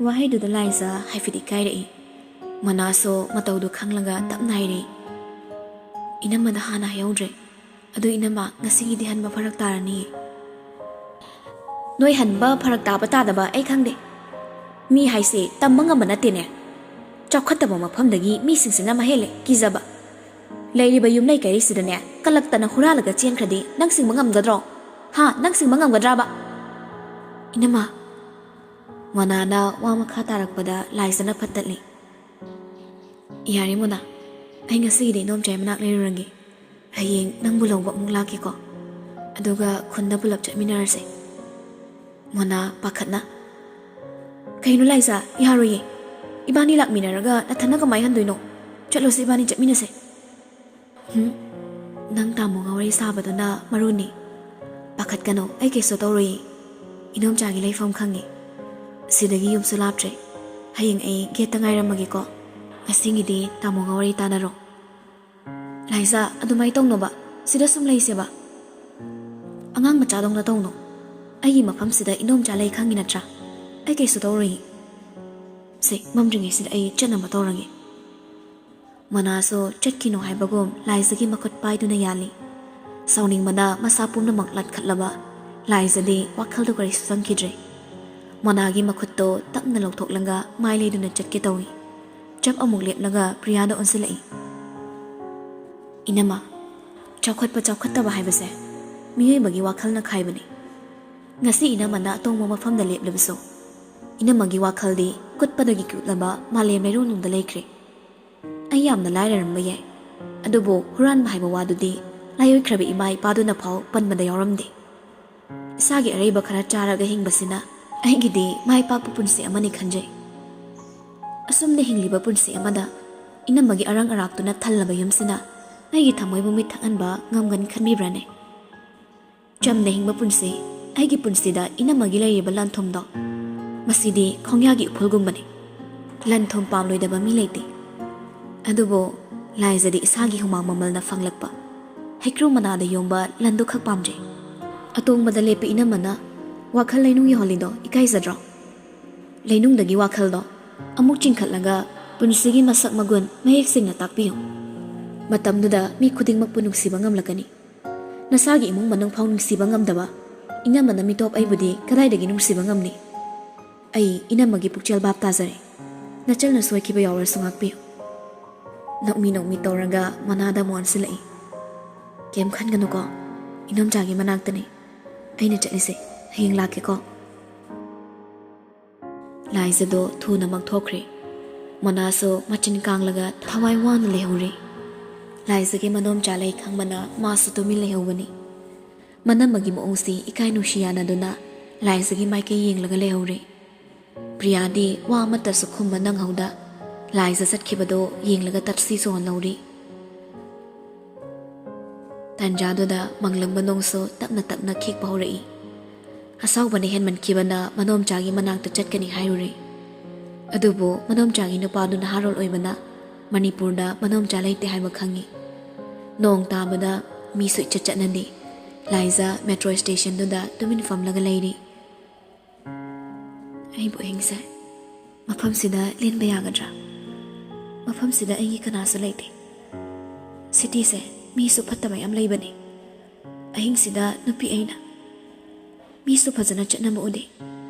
ꯋꯥꯍꯩꯗꯨꯗ ꯂꯥꯏꯖ ꯍꯥꯏꯐꯦꯠ ꯏꯀꯥꯏꯔꯛꯏ꯫ ꯃꯣꯅꯥꯁꯨ ꯃꯇꯧꯗꯨ ꯈꯪꯂꯒ ꯇꯞꯅ ꯍꯥꯏꯔꯛꯏ, "ꯏꯅꯝꯃꯗ ꯍꯥꯟꯅ ꯍꯥꯏꯍꯧꯗ꯭ꯔꯦ꯫ ꯑꯗꯨ ꯏꯅꯝꯃ, ꯉꯁꯤꯒꯤꯗꯤ ꯍꯟꯕ ꯐꯔꯛ ꯇꯥꯔꯅꯤꯌꯦ꯫" "ꯅꯣꯏ ꯍꯟꯕ ꯐꯔꯛ ꯇꯥꯕ ꯇꯥꯗꯕ ꯑꯩ ꯈꯪꯗꯦ꯫ ꯃꯤ ꯍꯥꯏꯁꯦ ꯇꯝꯕ ꯉꯝꯕ ꯅꯠꯇꯦꯅꯦ꯫ ꯆꯥꯎꯈꯠꯇꯕ ꯃꯐꯝꯗꯒꯤ ꯃꯤꯁꯤꯡꯁꯤꯅ ꯃꯍꯦꯜꯂꯦ ꯀꯤꯖꯕ꯫ ꯂꯩꯔꯤꯕ ꯌꯨꯝꯂꯩ ꯀꯩꯔꯩꯁꯤꯗꯅꯦ ꯀꯂꯛꯇꯅ ꯍꯨꯔꯥꯜꯂꯒ ꯆꯦꯟꯈ꯭ꯔꯗꯤ ꯅꯪ ꯁꯤꯡꯕ ꯉꯝꯒꯗ꯭ꯔꯣ? ꯍꯥ, ꯅꯪ ꯁꯤꯡꯕ ꯉꯝꯒꯗ꯭ꯔꯕ?" "ꯏꯅꯝꯃ꯫" ꯃꯣꯅꯥꯅ ꯋꯥ ꯃꯈꯥ ꯇꯥꯔꯛꯄꯗ ꯂꯥꯏꯖꯅ ꯐꯠꯇꯠꯂꯤ꯫ "ꯌꯥꯔꯦ ꯃꯣꯅꯥ, ꯑꯩ ꯉꯁꯤꯒꯤꯗꯤ ꯏꯅꯣꯝꯆꯥꯏ ꯃꯅꯥꯛ ꯂꯩꯔꯨꯔꯒꯦ꯫ ꯍꯌꯦꯡ ꯅꯪꯕꯨ ꯂꯧꯕ ꯑꯃꯨꯛ ꯂꯥꯛꯀꯦꯀꯣ꯫ ꯑꯗꯨꯒ ꯈꯨꯟꯗ ꯄꯨꯂꯞ ꯆꯠꯃꯤꯟꯅꯔꯁꯦ꯫" ꯃꯣꯅꯥ ꯄꯥꯈꯠꯅ, "ꯀꯩꯅꯣ ꯂꯥꯏꯖ, ꯌꯥꯔꯣꯏꯌꯦ꯫ ꯏꯕꯥꯅꯤ ꯂꯥꯛꯃꯤꯟꯅꯔꯒ ꯅꯊꯟꯅ ꯀꯃꯥꯏ ꯍꯟꯗꯣꯏꯅꯣ? ꯆꯠꯂꯣꯁꯦ, ꯏꯕꯥꯅꯤ ꯆꯠꯃꯤꯟꯅꯁꯦ꯫" "ꯍꯨꯝ?" "ꯅꯪ ꯇꯥꯃꯣꯒ ꯋꯥꯔꯤ ꯁꯥꯕꯗꯨꯅ ꯃꯔꯨꯅꯤ꯫ ꯄꯥꯈꯠꯀꯅꯨ, ꯑꯩ ꯀꯩꯁꯨ ꯇꯧꯔꯣꯏꯌꯦ꯫ ꯏꯅꯣꯝꯆꯥꯒꯤ ꯂꯩꯐꯝ ꯈꯪꯉꯦ꯫ ꯁꯤꯗꯒꯤ ꯌꯨꯝꯁꯨ ꯂꯥꯞꯇ꯭ꯔꯦ꯫ ꯍꯌꯦꯡ ꯑꯩ ꯒꯦꯠꯇ ꯉꯥꯏꯔꯝꯃꯒꯦꯀꯣ꯫ ꯉꯁꯤꯒꯤꯗꯤ ꯇꯥꯃꯣꯒ ꯋꯥꯔꯤ ꯇꯥꯟꯅꯔꯣ꯫" "ꯂꯥꯏꯖꯥ, ꯑꯗꯨꯃꯥꯏ ꯇꯧꯅꯣꯕ꯫ ꯁꯤꯗ ꯁꯨꯝ ꯂꯩꯁꯦꯕ꯫ ꯑꯉꯥꯡ ꯃꯆꯥꯗꯧꯅ ꯇꯧꯅꯣ꯫ ꯑꯩꯒꯤ ꯃꯐꯝꯁꯤꯗ ꯏꯅꯣꯝꯆꯥ ꯂꯩ ꯈꯪꯉꯤ ꯅꯠꯇ꯭ꯔꯥ? ꯑꯩ ꯀꯩꯁꯨ ꯇꯧꯔꯣꯏꯌꯦ꯫ ꯁꯦ, ꯃꯝꯗ꯭ꯔꯤꯉꯩꯁꯤꯗ ꯑꯩ ꯆꯠꯅꯕ ꯇꯧꯔꯒꯦ꯫" ꯃꯣꯅꯥꯁꯨ ꯆꯠꯈꯤꯅꯣ ꯍꯥꯏꯕꯒꯨꯝ ꯂꯥꯏꯖꯒꯤ ꯃꯈꯨꯠ ꯄꯥꯏꯗꯨꯅ ꯌꯥꯜꯂꯤ꯫ ꯁꯥꯎꯅꯤꯡꯕꯅ ꯃꯁꯥ ꯄꯨꯝꯅꯃꯛ ꯂꯥꯠꯈꯠꯂꯕ ꯂꯥꯏꯖꯗꯤ ꯋꯥꯈꯜꯗ ꯀꯔꯤꯁꯨ ꯆꯪꯈꯤꯗ꯭ꯔꯦ꯫ ꯃꯣꯅꯥꯒꯤ ꯃꯈꯨꯠꯇꯣ ꯇꯞꯅ ꯂꯧꯊꯣꯛꯂꯒ ꯃꯥꯏ ꯂꯩꯗꯨꯅ ꯆꯠꯀꯦ ꯇꯧꯏ꯫ ꯆꯞ ꯑꯃꯨꯛ ꯂꯦꯞꯂꯒ ꯄ꯭ꯔꯤꯌꯥꯗ ꯑꯣꯟꯁꯤꯜꯂꯛꯏ꯫ "ꯏꯅꯝꯃ, ꯆꯥꯎꯈꯠꯄ ꯆꯥꯎꯈꯠꯇꯕ ꯍꯥꯏꯕꯁꯦ ꯃꯤꯑꯣꯏꯕꯒꯤ ꯋꯥꯈꯜꯅ ꯈꯥꯏꯕꯅꯤ꯫ ꯉꯁꯤ ꯏꯅꯝꯃꯅ ꯑꯇꯣꯡꯕ ꯃꯐꯝꯗ ꯂꯦꯞꯂꯕꯁꯨ, ꯏꯅꯝꯃꯒꯤ ꯋꯥꯈꯜꯗꯤ ꯀꯨꯠꯄꯗꯒꯤ ꯀꯨꯠꯂꯕ ꯃꯥꯂꯦꯝ ꯂꯩꯔꯣꯜꯅꯨꯡꯗ ꯂꯩꯈ꯭ꯔꯦ꯫ ꯑꯩ ꯌꯥꯝꯅ ꯂꯥꯏꯔꯔꯝꯕ ꯌꯥꯏ, ꯑꯗꯨꯕꯨ ꯍꯨꯔꯥꯟꯕ ꯍꯥꯏꯕ ꯋꯥꯗꯨꯗꯤ ꯂꯥꯏꯑꯣꯏꯈ꯭ꯔꯕ ꯏꯃꯥ ꯏꯄꯥꯗꯨꯅ ꯐꯥꯎ ꯄꯟꯕꯗ ꯌꯥꯎꯔꯝꯗꯦ꯫ ꯏꯁꯥꯒꯤ ꯑꯔꯩꯕ ꯈꯔ ꯆꯥꯔꯒ ꯍꯤꯡꯕꯁꯤꯅ ꯑꯩꯒꯤꯗꯤ ꯃꯥꯏ ꯄꯥꯛꯄ ꯄꯨꯟꯁꯤ ꯑꯃꯅꯤ ꯈꯟꯖꯩ꯫ ꯑꯁꯨꯝꯅ ꯍꯤꯡꯂꯤꯕ ꯄꯨꯟꯁꯤ ꯑꯃꯗ ꯏꯅꯝꯃꯒꯤ ꯑꯔꯪ ꯑꯔꯥꯛꯇꯨꯅ ꯊꯜꯂꯕ ꯌꯨꯝꯁꯤꯅ ꯑꯩꯒꯤ ꯊꯃꯣꯏꯕꯨ ꯃꯤꯠ ꯊꯛꯍꯟꯕ ꯉꯝꯒꯅꯤ ꯈꯟꯕꯤꯕ꯭ꯔꯥꯅꯦ? ꯆꯝꯅ ꯍꯤꯡꯕ ꯄꯨꯟꯁꯤ, ꯑꯩꯒꯤ ꯄꯨꯟꯁꯤꯗ ꯏꯅꯝꯃꯒꯤ ꯂꯩꯔꯤꯕ ꯂꯟ ꯊꯨꯝꯗꯣ, ꯃꯁꯤꯗꯤ ꯈꯣꯡꯌꯥꯒꯤ ꯎꯐꯨꯜꯒꯨꯝꯕꯅꯤ꯫ ꯂꯟ ꯊꯨꯝ ꯄꯥꯝꯂꯣꯏꯗꯕ ꯃꯤ ꯂꯩꯇꯦ꯫ ꯑꯗꯨꯕꯨ ꯂꯥꯏꯖꯗꯤ ꯏꯁꯥꯒꯤ ꯍꯨꯃꯥꯡ ꯃꯃꯜꯅ ꯐꯪꯂꯛꯄ ꯍꯩꯀ꯭ꯔꯨ ꯃꯅꯥꯗ ꯌꯣꯝꯕ ꯂꯟꯗꯨ ꯈꯛ ꯄꯥꯝꯖꯩ꯫" ꯑꯇꯣꯡꯕꯗ ꯂꯦꯞꯄ ꯏꯅꯝꯃꯅ ꯋꯥꯈꯜ ꯂꯩꯅꯨꯡ ꯌꯧꯍꯜꯂꯤꯗꯣ ꯏꯀꯥꯏꯖꯗ꯭ꯔꯣ? ꯂꯩꯅꯨꯡꯗꯒꯤ ꯋꯥꯈꯜꯗꯣ ꯑꯃꯨꯛ ꯆꯤꯡꯈꯠꯂꯒ ꯄꯨꯟꯁꯤꯒꯤ ꯃꯁꯛ ꯃꯒꯨꯟ ꯃꯌꯦꯛ ꯁꯦꯡꯅ ꯇꯥꯛꯄꯤꯌꯨ꯫ ꯃꯇꯝꯗꯨꯗ ꯃꯤ ꯈꯨꯗꯤꯡꯃꯛꯄꯨ ꯅꯨꯡꯁꯤꯕ ꯉꯝꯂꯛꯀꯅꯤ꯫ ꯅꯁꯥꯒꯤ ꯏꯃꯨꯡ ꯃꯅꯨꯡ ꯐꯥꯎ ꯅꯨꯡꯁꯤꯕ ꯉꯝꯗꯕ ꯏꯅꯝꯃꯅ ꯃꯤꯇꯣꯞ ꯑꯩꯕꯨꯗꯤ ꯀꯗꯥꯏꯗꯒꯤ ꯅꯨꯡꯁꯤꯕ ꯉꯝꯅꯤ? ꯑꯩ ꯏꯅꯝꯃꯒꯤ ꯄꯨꯛꯆꯦꯜ ꯚꯥꯞ ꯇꯥꯖꯔꯦ꯫ ꯅꯆꯜꯅ ꯁꯣꯏꯈꯤꯕ ꯌꯥꯎꯔꯁꯨ ꯉꯥꯛꯄꯤꯌꯨ꯫ ꯅꯣꯛꯃꯤ ꯅꯣꯛꯃꯤ ꯇꯧꯔꯒ ꯃꯣꯅꯥꯗ ꯑꯃꯨꯛ ꯑꯣꯟꯁꯤꯜꯂꯛꯏ꯫ "ꯀꯩꯝ ꯈꯟꯒꯅꯨꯀꯣ, ꯏꯅꯣꯝꯆꯥꯒꯤ ꯃꯅꯥꯛꯇꯅꯤ ꯑꯩꯅ ꯆꯠꯂꯤꯁꯦ꯫ ꯍꯌꯦꯡ ꯂꯥꯛꯀꯦꯀꯣ꯫" ꯂꯥꯏꯖꯗꯣ ꯊꯨꯅꯃꯛ ꯊꯣꯛꯈ꯭ꯔꯦ꯫ ꯃꯣꯅꯥꯁꯨ ꯃꯆꯤꯟ ꯀꯥꯡꯂꯒ ꯊꯋꯥꯏ ꯋꯥꯅ ꯂꯩꯍꯧꯔꯦ꯫ ꯂꯥꯏꯖꯒꯤ ꯃꯗꯣꯝꯆꯥ ꯂꯩ ꯈꯪꯕꯅ ꯃꯥꯁꯨ ꯇꯨꯃꯤꯟ ꯂꯩꯍꯧꯕꯅꯤ꯫ ꯃꯅꯝꯃꯒꯤ ꯃꯑꯣꯡꯁꯤ ꯏꯀꯥꯏ ꯅꯨꯡꯁꯤ ꯌꯥꯅꯗꯨꯅ ꯂꯥꯏꯖꯒꯤ ꯃꯥꯏꯀꯩ ꯌꯦꯡꯂꯒ ꯂꯩꯍꯧꯔꯦ꯫ ꯄ꯭ꯔꯤꯌꯥꯗꯤ ꯋꯥ ꯑꯃꯠꯇꯁꯨ ꯈꯨꯝꯕ ꯅꯪꯍꯧꯗ ꯂꯥꯏꯖ ꯆꯠꯈꯤꯕꯗꯣ ꯌꯦꯡꯂꯒ ꯇꯞꯁꯤ ꯆꯣꯡꯍꯜꯍꯧꯔꯤ꯫ ꯇꯟꯖꯥꯗꯨꯗ ꯃꯪꯂꯪꯕ ꯅꯣꯡꯁꯨ ꯇꯞꯅ ꯇꯞꯅ ꯈꯤꯛꯄ ꯍꯧꯔꯛꯏ꯫ ꯑꯁꯥꯎꯕꯅ ꯍꯦꯟꯃꯟꯈꯤꯕꯅ ꯃꯅꯣꯝꯆꯥꯒꯤ ꯃꯅꯥꯛꯇ ꯆꯠꯀꯅꯤ ꯍꯥꯏꯔꯨꯔꯦ꯫ ꯑꯗꯨꯕꯨ ꯃꯅꯣꯝꯆꯥꯒꯤ ꯅꯨꯄꯥꯗꯨ ꯅꯍꯥꯔꯣꯜ ꯑꯣꯏꯕꯅ ꯃꯅꯤꯄꯨꯔꯗ ꯃꯅꯣꯝꯆꯥ ꯂꯩꯇꯦ ꯍꯥꯏꯕ ꯈꯪꯏ꯫ ꯅꯣꯡ ꯇꯥꯕꯗ ꯃꯤꯁꯨ ꯏꯆꯠ ꯆꯠꯅꯗꯦ꯫ ꯂꯥꯏꯖ ꯃꯦꯇ꯭ꯔꯣ ꯁ꯭ꯇꯦꯁꯟꯗꯨꯗ ꯇꯨꯃꯤꯟ ꯐꯝꯂꯒ ꯂꯩꯔꯤ꯫ ꯑꯩꯕꯨ ꯑꯍꯤꯡꯁꯦ ꯃꯐꯝꯁꯤꯗ ꯂꯦꯟꯕ ꯌꯥꯒꯗ꯭ꯔꯥ? ꯃꯐꯝꯁꯤꯗ ꯑꯩꯒꯤ ꯀꯅꯥꯁꯨ ꯂꯩꯇꯦ꯫ ꯁꯤꯇꯤꯁꯦ ꯃꯤꯁꯨ ꯐꯠꯇꯕ ꯌꯥꯝ ꯂꯩꯕꯅꯤ꯫ ꯑꯍꯤꯡꯁꯤꯗ ꯅꯨꯄꯤ ꯑꯩꯅ ꯃꯤꯁꯨ ꯐꯖꯅ ꯆꯠꯅꯕ ꯎꯗꯦ꯫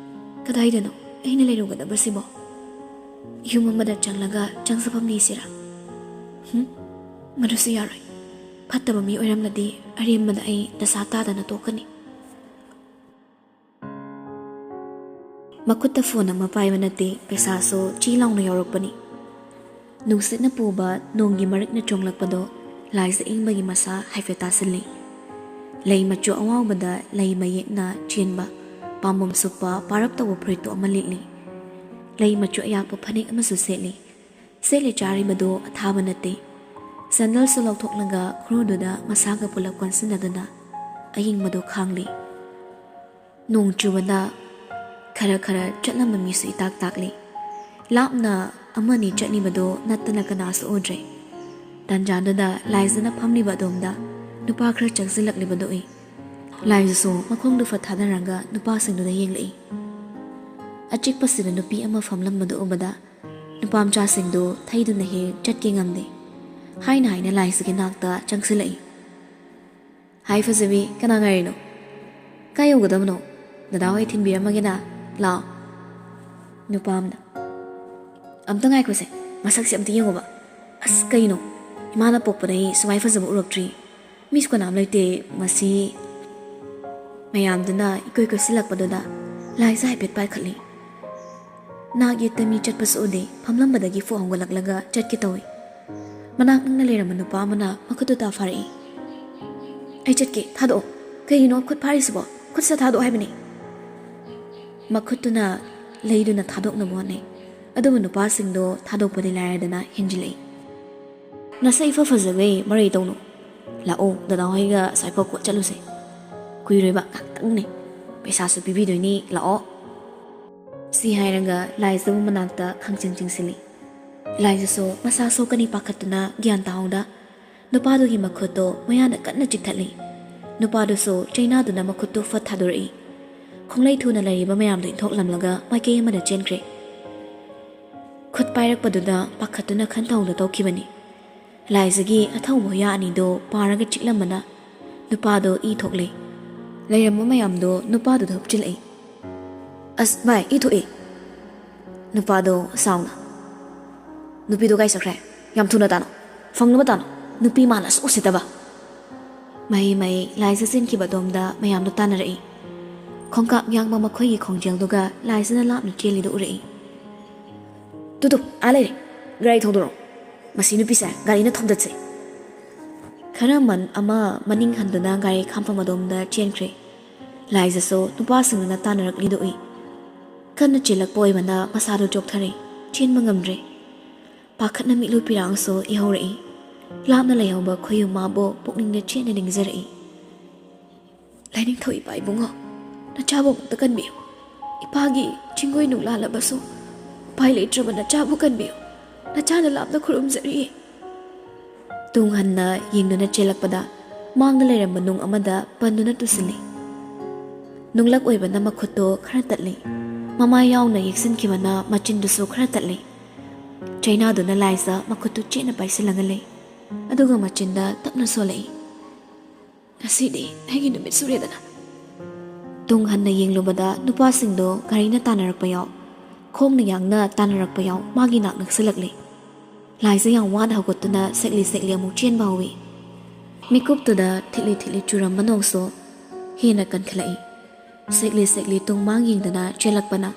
ꯀꯗꯥꯏꯗꯅꯣ ꯑꯩꯅ ꯂꯩꯔꯨꯒꯗꯕꯁꯤꯕꯣ? ꯌꯨꯝ ꯑꯃꯗ ꯆꯪꯂꯒ ꯆꯪꯖꯐꯝ ꯅꯤꯁꯤꯔꯥ? ꯍꯨꯝ? ꯃꯗꯨꯁꯨ ꯌꯥꯔꯣꯏ꯫ ꯐꯠꯇꯕ ꯃꯤ ꯑꯣꯏꯔꯝꯂꯗꯤ ꯑꯔꯦꯝꯕꯗ ꯑꯩ ꯗꯁꯥ ꯇꯥꯗꯅ ꯇꯣꯛꯀꯅꯤ꯫ ꯃꯈꯨꯠꯇ ꯐꯣꯟ ꯑꯃ ꯄꯥꯏꯕ ꯅꯠꯇꯦ, ꯄꯩꯁꯥꯁꯨ ꯆꯤ ꯂꯥꯎꯅ ꯌꯥꯎꯔꯛꯄꯅꯤ꯫ ꯅꯨꯡꯁꯤꯠꯅ ꯄꯨꯕ ꯅꯣꯡꯒꯤ ꯃꯔꯤꯛꯅ ꯆꯣꯡꯂꯛꯄꯗꯣ ꯂꯥꯏꯖ ꯏꯪꯕꯒꯤ ꯃꯁꯥ ꯍꯥꯏꯐꯦꯠ ꯇꯥꯁꯤꯜꯂꯤ꯫ ꯂꯩ ꯃꯆꯨ ꯑꯋꯥꯎꯕꯗ ꯂꯩ ꯃꯌꯦꯛꯅ ꯆꯦꯟꯕ ꯄꯥꯝꯕꯣꯝ ꯁꯨꯞꯄ ꯄꯥꯔꯞ ꯇꯧꯕ ꯐꯨꯔꯤꯠꯇꯣ ꯑꯃ ꯂꯤꯠꯂꯤ꯫ ꯂꯩ ꯃꯆꯨ ꯑꯌꯥꯛꯄ ꯐꯅꯦꯛ ꯑꯃꯁꯨ ꯁꯦꯠꯂꯤ꯫ ꯁꯦꯠꯂꯤ ꯆꯥꯔꯤꯕꯗꯣ ꯑꯊꯥꯕ ꯅꯠꯇꯦ꯫ ꯁꯦꯟꯗꯜꯁꯨ ꯂꯧꯊꯣꯛꯂꯒ ꯈꯨꯔꯨꯗꯨꯗ ꯃꯁꯥꯒ ꯄꯨꯂꯞ ꯀꯣꯟꯁꯤꯟꯅꯗꯨꯅ ꯑꯌꯤꯡꯕꯗꯣ ꯈꯥꯡꯂꯤ꯫ ꯅꯣꯡ ꯆꯨꯕꯗ ꯈꯔ ꯈꯔ ꯆꯠꯂꯝꯕ ꯃꯤꯁꯨ ꯏꯇꯥꯛ ꯇꯥꯛꯂꯤ꯫ ꯂꯥꯞꯅ ꯑꯃꯅꯤ ꯆꯠꯂꯤꯕꯗꯣ ꯅꯠꯇꯅ ꯀꯅꯥꯁꯨ ꯎꯗ꯭ꯔꯦ꯫ ꯇꯥꯟꯖꯥꯗꯨꯗ ꯂꯥꯏꯖꯅ ꯐꯝꯂꯤꯕ ꯑꯗꯣꯝꯗ ꯅꯨꯄꯥ ꯈꯔ ꯆꯪꯁꯤꯜꯂꯛꯂꯤꯕꯗꯨ ꯎꯏ꯫ ꯂꯥꯏꯖꯁꯨ ꯃꯈꯣꯡꯗꯨ ꯐꯠ ꯊꯥꯗꯔꯒ ꯅꯨꯄꯥꯁꯤꯡꯗꯨꯗ ꯌꯦꯡꯂꯛꯏ꯫ ꯑꯆꯤꯛꯄꯁꯤꯗ ꯅꯨꯄꯤ ꯑꯃ ꯐꯝꯂꯝꯕꯗꯨ ꯎꯕꯗ ꯅꯨꯄꯥ ꯃꯆꯥꯁꯤꯡꯗꯨ ꯊꯩꯗꯨꯅ ꯍꯦꯛ ꯆꯠꯀꯦ ꯉꯝꯗꯦ꯫ ꯍꯥꯏꯅ ꯍꯥꯏꯅ ꯂꯥꯏꯖꯒꯤ ꯅꯥꯛꯇ ꯆꯪꯁꯤꯜꯂꯛꯏ꯫ "ꯍꯥꯏ ꯐꯖꯕꯤ, ꯀꯅꯥ ꯉꯥꯏꯔꯤꯅꯣ? ꯀꯥꯏ ꯌꯧꯒꯗꯕꯅꯣ? ꯗꯗꯥ ꯍꯣꯏ ꯊꯤꯟꯕꯤꯔꯝꯃꯒꯦꯅ꯫ ꯂꯥꯛꯑꯣ꯫" ꯅꯨꯄꯥ ꯑꯃꯅ, "ꯑꯝꯇ ꯉꯥꯏꯈꯣꯁꯦ, ꯃꯁꯛꯁꯦ ꯑꯝꯇ ꯌꯦꯡꯉꯨꯕ꯫ ꯑꯁ, ꯀꯩꯅꯣ? ꯏꯃꯥꯅ ꯄꯣꯛꯄꯗꯩ ꯁꯨꯃꯥꯏ ꯐꯖꯕ ꯎꯔꯛꯇ꯭ꯔꯤ꯫ ꯃꯤꯁꯨ ꯀꯅꯥꯝ ꯂꯩꯇꯦ꯫ ꯃꯁꯤ꯫" ꯃꯌꯥꯝꯗꯨꯅ ꯏꯀꯣꯏ ꯀꯣꯏꯁꯤꯜꯂꯛꯄꯗꯨꯗ ꯂꯥꯏꯖ ꯍꯥꯏꯐꯦꯠ ꯄꯥꯏꯈꯠꯂꯤ꯫ ꯅꯥꯛ ꯌꯦꯠꯇ ꯃꯤ ꯆꯠꯄꯁꯨ ꯎꯗꯦ꯫ ꯐꯝꯂꯝꯕꯗꯒꯤ ꯐꯨꯛ ꯍꯧꯒꯠꯂꯛꯂꯒ ꯆꯠꯀꯦ ꯇꯧꯏ꯫ ꯃꯅꯥꯛ ꯅꯛꯅ ꯂꯩꯔꯝꯕ ꯅꯨꯄꯥ ꯑꯃꯅ ꯃꯈꯨꯠꯇꯨ ꯇꯥ ꯐꯥꯔꯛꯏ꯫ "ꯑꯩ ꯆꯠꯀꯦ, ꯊꯥꯗꯣꯛꯑꯣ꯫ ꯀꯩꯒꯤꯅꯣ ꯈꯨꯠ ꯐꯥꯔꯤꯁꯤꯕꯣ? ꯈꯨꯠꯁꯦ ꯊꯥꯗꯣꯛꯑꯣ ꯍꯥꯏꯕꯅꯤ꯫" ꯃꯈꯨꯠꯇꯨꯅ ꯂꯩꯗꯨꯅ ꯊꯥꯗꯣꯛꯅꯕ ꯍꯣꯠꯅꯩ꯫ ꯑꯗꯨꯕꯨ ꯅꯨꯄꯥꯁꯤꯡꯗꯣ ꯊꯥꯗꯣꯛꯄꯗꯤ ꯂꯥꯏꯔꯗꯅ ꯍꯦꯟꯖꯤꯜꯂꯛꯏ꯫ "ꯅꯁꯛ ꯏꯐ ꯐꯖꯈꯩ ꯃꯔꯩ ꯇꯧꯅꯨ꯫ "ꯂꯥꯛꯑꯣ, ꯗꯗꯥ ꯍꯣꯏꯒ ꯑꯁ꯭ꯋꯥꯏꯐꯥꯎ ꯀꯣꯏ ꯆꯠꯂꯨꯁꯦ꯫ ꯀꯨꯏꯔꯣꯏꯕ, ꯉꯥꯏꯍꯥꯛꯇꯪꯅꯦ꯫ ꯄꯩꯁꯥꯁꯨ ꯄꯤꯕꯤꯗꯣꯏꯅꯤ, ꯂꯥꯛꯑꯣ"꯫ ꯁꯤ ꯍꯥꯏꯔꯒ ꯂꯥꯏꯖꯕꯨ ꯃꯅꯥꯛꯇ ꯈꯪꯆꯤꯡ ꯆꯤꯡꯁꯤꯜꯂꯤ꯫ ꯂꯥꯏꯖꯁꯨ ꯃꯁꯥ ꯁꯣꯛꯀꯅꯤ ꯄꯥꯈꯠꯇꯨꯅ ꯒ꯭ꯌꯥꯟ ꯇꯥꯍꯧꯗ ꯅꯨꯄꯥꯗꯨꯒꯤ ꯃꯈꯨꯠꯇꯣ ꯃꯌꯥꯅ ꯀꯟꯅ ꯆꯤꯛꯊꯠꯂꯤ꯫ ꯅꯨꯄꯥꯗꯨꯁꯨ ꯆꯩꯅꯥꯗꯨꯅ ꯃꯈꯨꯠꯇꯨ ꯐꯠ ꯊꯥꯗꯣꯔꯛꯏ꯫ ꯈꯣꯡꯂꯩ ꯊꯨꯅ ꯂꯩꯔꯤꯕ ꯃꯌꯥꯝꯗꯨ ꯏꯟꯊꯣꯛꯂꯝꯂꯒ ꯃꯥꯏꯀꯩ ꯑꯃꯗ ꯆꯦꯟꯈ꯭ꯔꯦ꯫ ꯈꯨꯠ ꯄꯥꯏꯔꯛꯄꯗꯨꯗ ꯄꯥꯈꯠꯇꯨꯅ ꯈꯟꯊꯍꯧꯗ ꯇꯧꯈꯤꯕꯅꯤ꯫ ꯂꯥꯏꯖꯒꯤ ꯑꯊꯧꯕ ꯍꯨꯌꯥ ꯑꯅꯤꯗꯣ ꯄꯥꯔꯒ ꯆꯤꯛꯂꯝꯕꯅ ꯅꯨꯄꯥꯗꯣ ꯏ ꯊꯣꯛꯂꯦ꯫ ꯂꯩꯔꯝꯕ ꯃꯌꯥꯝꯗꯣ ꯅꯨꯄꯥꯗꯨꯗ ꯍꯨꯞꯆꯤꯜꯂꯛꯏ꯫ "ꯑꯁ ꯚꯥꯏ, ꯏ ꯊꯣꯛꯑꯦ!" ꯅꯨꯄꯥꯗꯣ ꯁꯥꯎꯅ, "ꯅꯨꯄꯤꯗꯣ ꯀꯥꯏ ꯆꯠꯈ꯭ꯔꯦ? ꯌꯥꯝ ꯊꯨꯅ ꯇꯥꯅꯣ, ꯐꯪꯅꯕ ꯇꯥꯅꯣ꯫ ꯅꯨꯄꯤ ꯃꯥꯅ ꯑꯁꯨꯛ ꯎꯁꯤꯠꯇꯕ!" ꯃꯍꯩ ꯃꯍꯩ ꯂꯥꯏꯖ ꯆꯦꯟꯈꯤꯕ ꯑꯗꯣꯝꯗ ꯃꯌꯥꯝꯗꯣ ꯇꯥꯟꯅꯔꯛꯏ꯫ ꯈꯣꯡꯀꯥꯞ ꯌꯥꯡꯕ ꯃꯈꯣꯏꯒꯤ ꯈꯣꯡꯖꯦꯜꯗꯨꯒ ꯂꯥꯏꯖꯅ ꯂꯥꯞꯅ ꯆꯦꯜꯂꯤꯗꯨ ꯎꯔꯛꯏ꯫ "ꯇꯨ ꯇꯨ, ꯑꯥ ꯂꯩꯔꯦ꯫ ꯒꯥꯔꯤ ꯊꯧꯗꯣꯔꯛꯑꯣ꯫ ꯃꯁꯤ ꯅꯨꯄꯤꯁꯦ ꯒꯥꯔꯤꯅ ꯊꯣꯝꯗꯠꯁꯦ"꯫ ꯈꯔ ꯃꯟ ꯑꯃ ꯃꯅꯤꯡ ꯍꯟꯗꯨꯅ ꯒꯥꯔꯤ ꯈꯥꯝꯐꯝ ꯑꯗꯣꯝꯗ ꯆꯦꯟꯈ꯭ꯔꯦ꯫ ꯂꯥꯏꯖꯁꯨ ꯅꯨꯄꯥꯁꯤꯡꯗꯨꯅ ꯇꯥꯟꯅꯔꯛꯂꯤꯗꯨ ꯎꯏ꯫ ꯀꯟꯅ ꯆꯦꯜꯂꯛꯄ ꯑꯣꯏꯕꯅ ꯃꯁꯥꯗꯨ ꯆꯣꯛꯊꯔꯦ, ꯆꯦꯟꯕ ꯉꯝꯗ꯭ꯔꯦ꯫ ꯄꯥꯈꯠꯅ ꯃꯤꯠꯂꯨ ꯄꯤꯔꯥꯡꯁꯨ ꯏꯍꯧꯔꯛꯏ꯫ ꯂꯥꯞꯅ ꯂꯩꯍꯧꯕ ꯈꯣꯌꯨꯝ ꯃꯥꯕꯨ ꯄꯨꯛꯅꯤꯡꯗ ꯆꯦꯠꯅ ꯅꯤꯡꯖꯔꯛꯏ꯫ "ꯂꯥꯏꯅꯤꯡꯊꯧ ꯏꯄꯥ ꯏꯕꯨꯡꯉꯣ, ꯅꯆꯥꯕꯨ ꯑꯃꯨꯛꯇ ꯀꯟꯕꯤꯌꯨ꯫ ꯏꯄꯥꯒꯤ ꯆꯤꯡꯒꯣꯏ ꯅꯨꯡ ꯂꯥꯜꯂꯕꯁꯨ ꯎꯄꯥꯏ ꯂꯩꯇ꯭ꯔꯕ ꯅꯆꯥꯕꯨ ꯀꯟꯕꯤꯌꯨ꯫ ꯅꯆꯥꯅ ꯂꯥꯞꯅ ꯈꯨꯔꯨꯝꯖꯔꯤꯌꯦ"꯫ ꯇꯨꯡ ꯍꯟꯅ ꯌꯦꯡꯗꯨꯅ ꯆꯦꯜꯂꯛꯄꯗ ꯃꯥꯡꯗ ꯂꯩꯔꯝꯕ ꯅꯨꯡ ꯑꯃꯗ ꯄꯟꯗꯨꯅ ꯇꯨꯁꯤꯜꯂꯤ꯫ ꯅꯨꯡꯂꯛ ꯑꯣꯏꯕꯅ ꯃꯈꯨꯠꯇꯣ ꯈꯔ ꯇꯠꯂꯤ꯫ ꯃꯃꯥꯏ ꯌꯥꯎꯅ ꯌꯦꯛꯁꯤꯟꯈꯤꯕꯅ ꯃꯆꯤꯟꯗꯨꯁꯨ ꯈꯔ ꯇꯠꯂꯤ꯫ ꯆꯩꯅꯥꯗꯨꯅ ꯂꯥꯏꯖ ꯃꯈꯨꯠꯇꯨ ꯆꯦꯠꯅ ꯄꯥꯏꯁꯤꯜꯂꯒ ꯂꯩ꯫ ꯑꯗꯨꯒ ꯃꯆꯤꯟꯗ ꯇꯞꯅ ꯁꯣꯜꯂꯛꯏ꯫ "ꯉꯁꯤꯗꯤ ꯑꯩꯒꯤ ꯅꯨꯃꯤꯠ ꯁꯨꯔꯦꯗꯅ"꯫ ꯇꯨꯡ ꯍꯟꯅ ꯌꯦꯡꯂꯨꯕꯗ ꯅꯨꯄꯥꯁꯤꯡꯗꯣ ꯒꯥꯔꯤꯅ ꯇꯥꯟꯅꯔꯛꯄ ꯌꯥꯎ, ꯈꯣꯡꯅ ꯌꯥꯡꯅ ꯇꯥꯟꯅꯔꯛꯄ ꯌꯥꯎ ꯃꯥꯒꯤ ꯅꯥꯛ ꯅꯛꯁꯤꯜꯂꯛꯂꯦ꯫ ꯂꯥꯏꯖ ꯌꯥꯝ ꯋꯥꯅ ꯍꯧꯒꯠꯇꯨꯅ ꯁꯦꯛꯂꯤ ꯁꯦꯛꯂꯤ ꯑꯃꯨꯛ ꯆꯦꯟꯕ ꯍꯧꯏ꯫ ꯃꯤꯀꯨꯞꯇꯨꯗ ꯊꯤꯠꯂꯤ ꯊꯤꯠꯂꯤ ꯆꯨꯔꯝꯕ ꯅꯣꯡꯁꯨ ꯍꯦꯟꯅ ꯀꯟꯈꯠꯂꯛꯏ꯫ ꯁꯦꯛꯂꯤ ꯁꯦꯛꯂꯤ ꯇꯨꯡ ꯃꯥꯡ ꯌꯦꯡꯗꯅ ꯆꯦꯜꯂꯛꯄꯅ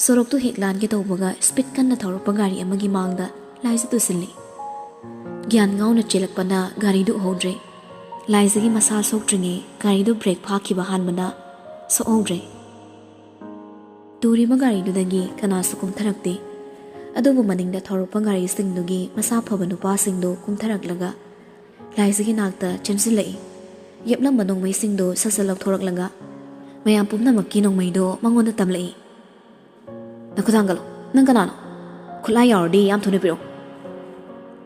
ꯁꯣꯔꯣꯛꯇꯨ ꯍꯦꯛ ꯂꯥꯟꯒꯦ ꯇꯧꯕꯒ ꯁ꯭ꯄꯤꯗ ꯀꯟꯅ ꯊꯧꯔꯛꯄ ꯒꯥꯔꯤ ꯑꯃꯒꯤ ꯃꯥꯡꯗ ꯂꯥꯏꯖ ꯇꯨꯁꯤꯜꯂꯤ꯫ ꯒ꯭ꯌꯥꯟ ꯉꯥꯎꯅ ꯆꯦꯜꯂꯛꯄꯅ ꯒꯥꯔꯤꯗꯨ ꯎꯍꯧꯗ꯭ꯔꯦ꯫ ꯂꯥꯏꯖꯒꯤ ꯃꯁꯥ ꯁꯣꯛꯇ꯭ꯔꯤꯉꯩ ꯒꯥꯔꯤꯗꯨ ꯕ꯭ꯔꯦꯛ ꯐꯥꯈꯤꯕ ꯍꯥꯟꯕꯅ ꯁꯣꯛꯍꯧꯗ꯭ꯔꯦ꯫ ꯇꯨꯔꯤꯕ ꯒꯥꯔꯤꯗꯨꯗꯒꯤ ꯀꯅꯥꯁꯨ ꯀꯨꯝꯊꯔꯛꯇꯦ꯫ ꯑꯗꯨꯕꯨ ꯃꯅꯤꯡꯗ ꯊꯧꯔꯛꯄ ꯒꯥꯔꯤꯁꯤꯡꯗꯨꯒꯤ ꯃꯁꯥ ꯐꯕ ꯅꯨꯄꯥꯁꯤꯡꯗꯨ ꯀꯨꯝꯊꯔꯛꯂꯒ ꯂꯥꯏꯖꯒꯤ ꯅꯥꯛꯇ ꯆꯦꯟꯁꯤꯜꯂꯛꯏ꯫ ꯌꯦꯞꯂꯝꯕ ꯅꯣꯡꯃꯩꯁꯤꯡꯗꯨ ꯁꯠ ꯁꯠ ꯂꯧꯊꯣꯔꯛꯂꯒ ꯃꯌꯥꯝ ꯄꯨꯝꯅꯃꯛꯀꯤ ꯅꯣꯡꯃꯩꯗꯣ ꯃꯉꯣꯟꯗ ꯇꯝꯂꯛꯏ꯫ "ꯅꯈꯨꯠ ꯊꯥꯡꯒꯠꯂꯣ꯫ ꯅꯪ ꯀꯅꯥꯅꯣ? ꯈꯨꯠꯂꯥꯏ ꯌꯥꯎꯔꯗꯤ ꯌꯥꯝ ꯊꯨꯅ ꯄꯤꯔꯛꯑꯣ꯫"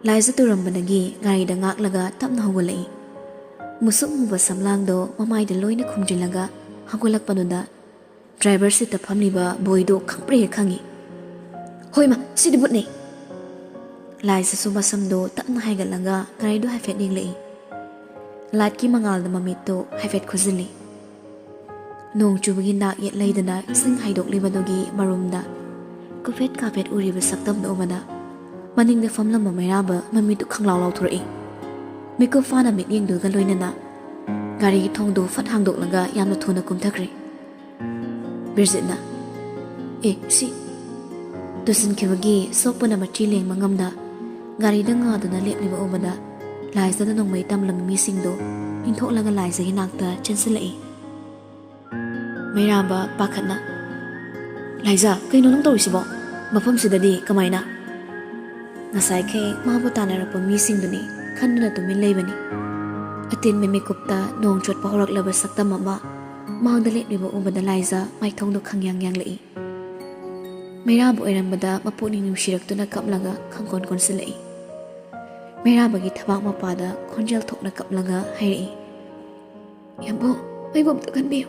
ꯂꯥꯏꯖ ꯇꯨꯔꯝꯕꯗꯒꯤ ꯒꯥꯔꯤꯗ ꯉꯥꯛꯂꯒ ꯇꯞꯅ ꯍꯧꯒꯠꯂꯛꯏ꯫ ꯃꯨꯁꯨꯛ ꯃꯨꯕ ꯁꯝꯂꯥꯡꯗꯣ ꯃꯃꯥꯏꯗ ꯂꯣꯏꯅ ꯈꯨꯝꯖꯤꯜꯂꯒ ꯍꯧꯒꯠꯂꯛꯄꯗꯨꯗ ꯗ꯭ꯔꯥꯏꯚꯔ ꯁꯤꯠꯇ ꯐꯝꯂꯤꯕ ꯕꯣꯏꯗꯣ ꯈꯪꯄ꯭ꯔꯦ ꯈꯪꯉꯤ꯫ "ꯍꯣꯏꯃ, ꯁꯤꯗꯤ ꯕꯨꯠꯅꯤ!" ꯂꯥꯏꯖꯁꯨ ꯃꯁꯝꯗꯣ ꯇꯞꯅ ꯍꯥꯏꯒꯠꯂꯒ ꯒꯥꯔꯤꯗꯣ ꯍꯥꯏꯐꯦꯠ ꯌꯦꯡꯂꯛꯏ꯫ ꯂꯥꯏꯠꯀꯤ ꯃꯉꯥꯜꯗ ꯃꯃꯤꯠꯇꯣ ꯍꯥꯏꯐꯦꯠ ꯈꯨꯖꯤꯜꯂꯤ꯫ ꯅꯣꯡ ꯆꯨꯕꯒꯤ ꯅꯥꯛ ꯌꯦꯠ ꯂꯩꯗꯅ ꯏꯁꯤꯡ ꯍꯥꯏꯗꯣꯛꯂꯤꯕꯗꯨꯒꯤ ꯃꯔꯨꯝꯗ ꯀꯨꯐꯦꯠ ꯀꯥꯐꯦꯠ ꯎꯔꯤꯕ ꯁꯛꯇꯝꯗꯨ ꯎꯕꯗ ꯃꯅꯤꯡꯗ ꯐꯝꯂꯝꯕ ꯃꯩꯔꯥꯕ ꯃꯃꯤꯠꯇꯨ ꯈꯪꯂꯥꯎ ꯂꯥꯎꯊꯣꯔꯛꯏ꯫ ꯃꯤꯀꯨꯞ ꯐꯥꯅ ꯃꯤꯠꯌꯦꯡꯗꯨꯒ ꯂꯣꯏꯅꯅ ꯒꯥꯔꯤꯒꯤ ꯊꯣꯡꯗꯨ ꯐꯠ ꯍꯥꯡꯗꯣꯛꯂꯒ ꯌꯥꯝꯅ ꯊꯨꯅ ꯀꯨꯝꯊꯈ꯭ꯔꯦ꯫ ꯕꯤꯔꯖꯤꯠꯅ, "ꯑꯦ, ꯁꯤ!" ꯇꯨꯁꯤꯟꯈꯤꯕꯒꯤ ꯁꯣꯛꯄꯅ ꯃꯆꯤ ꯂꯦꯡꯕ ꯉꯝꯗ ꯒꯥꯔꯤꯗ ꯉꯥꯗꯨꯅ ꯂꯦꯞꯂꯤꯕ ꯎꯕꯗ ꯂꯥꯏꯖꯗ ꯅꯣꯡꯃꯩ ꯇꯝꯂꯝꯕ ꯃꯤꯁꯤꯡꯗꯣ ꯏꯟꯊꯣꯛꯂꯒ ꯂꯥꯏꯖꯒꯤ ꯅꯥꯛꯇ ꯆꯦꯟꯁꯤꯜꯂꯛꯏ꯫ ꯃꯩꯔꯥꯕ ꯄꯥꯈꯠꯅ, "ꯂꯥꯏꯖ, ꯀꯩꯅꯣ ꯅꯪ ꯇꯧꯔꯤꯁꯤꯕꯣ? ꯃꯐꯝꯁꯤꯗꯗꯤ ꯀꯃꯥꯏꯅ?" ꯉꯁꯥꯏꯈꯩ ꯃꯥꯕꯨ ꯇꯥꯟꯅꯔꯛꯄ ꯃꯤꯁꯤꯡꯗꯨꯅꯤ ꯈꯟꯗꯨꯅ ꯇꯨꯃꯤꯟ ꯂꯩꯕꯅꯤ꯫ ꯑꯇꯦꯟꯕ ꯃꯤꯀꯨꯞꯇ ꯅꯣꯡ ꯆꯣꯠꯄ ꯍꯧꯔꯛꯂꯕ ꯁꯛꯇꯝ ꯑꯃ ꯃꯥꯡꯗ ꯂꯦꯞꯂꯤꯕ ꯎꯕꯗ ꯂꯥꯏꯖ ꯃꯥꯏꯊꯣꯡꯗꯣ ꯈꯪꯌꯥꯡ ꯌꯥꯡꯂꯛꯏ꯫ ꯃꯩꯔꯥꯕ ꯑꯣꯏꯔꯝꯕꯗ ꯃꯄꯨꯛꯅꯤꯡ ꯅꯨꯡꯁꯤꯔꯛꯇꯨꯅ ꯀꯞꯂꯒ ꯈꯪꯀꯣꯟ ꯀꯣꯟꯁꯤꯜꯂꯛꯏ꯫ ꯃꯩꯔꯥꯕꯒꯤ ꯊꯕꯥꯛ ꯃꯄꯥꯗ ꯈꯣꯟꯖꯦꯜ ꯊꯣꯛꯅ ꯀꯞꯂꯒ ꯍꯥꯏꯔꯛꯏ, "ꯌꯥꯝꯕꯨꯡ, ꯑꯩꯕꯨ ꯑꯝꯇ ꯈꯟꯕꯤꯌꯨ꯫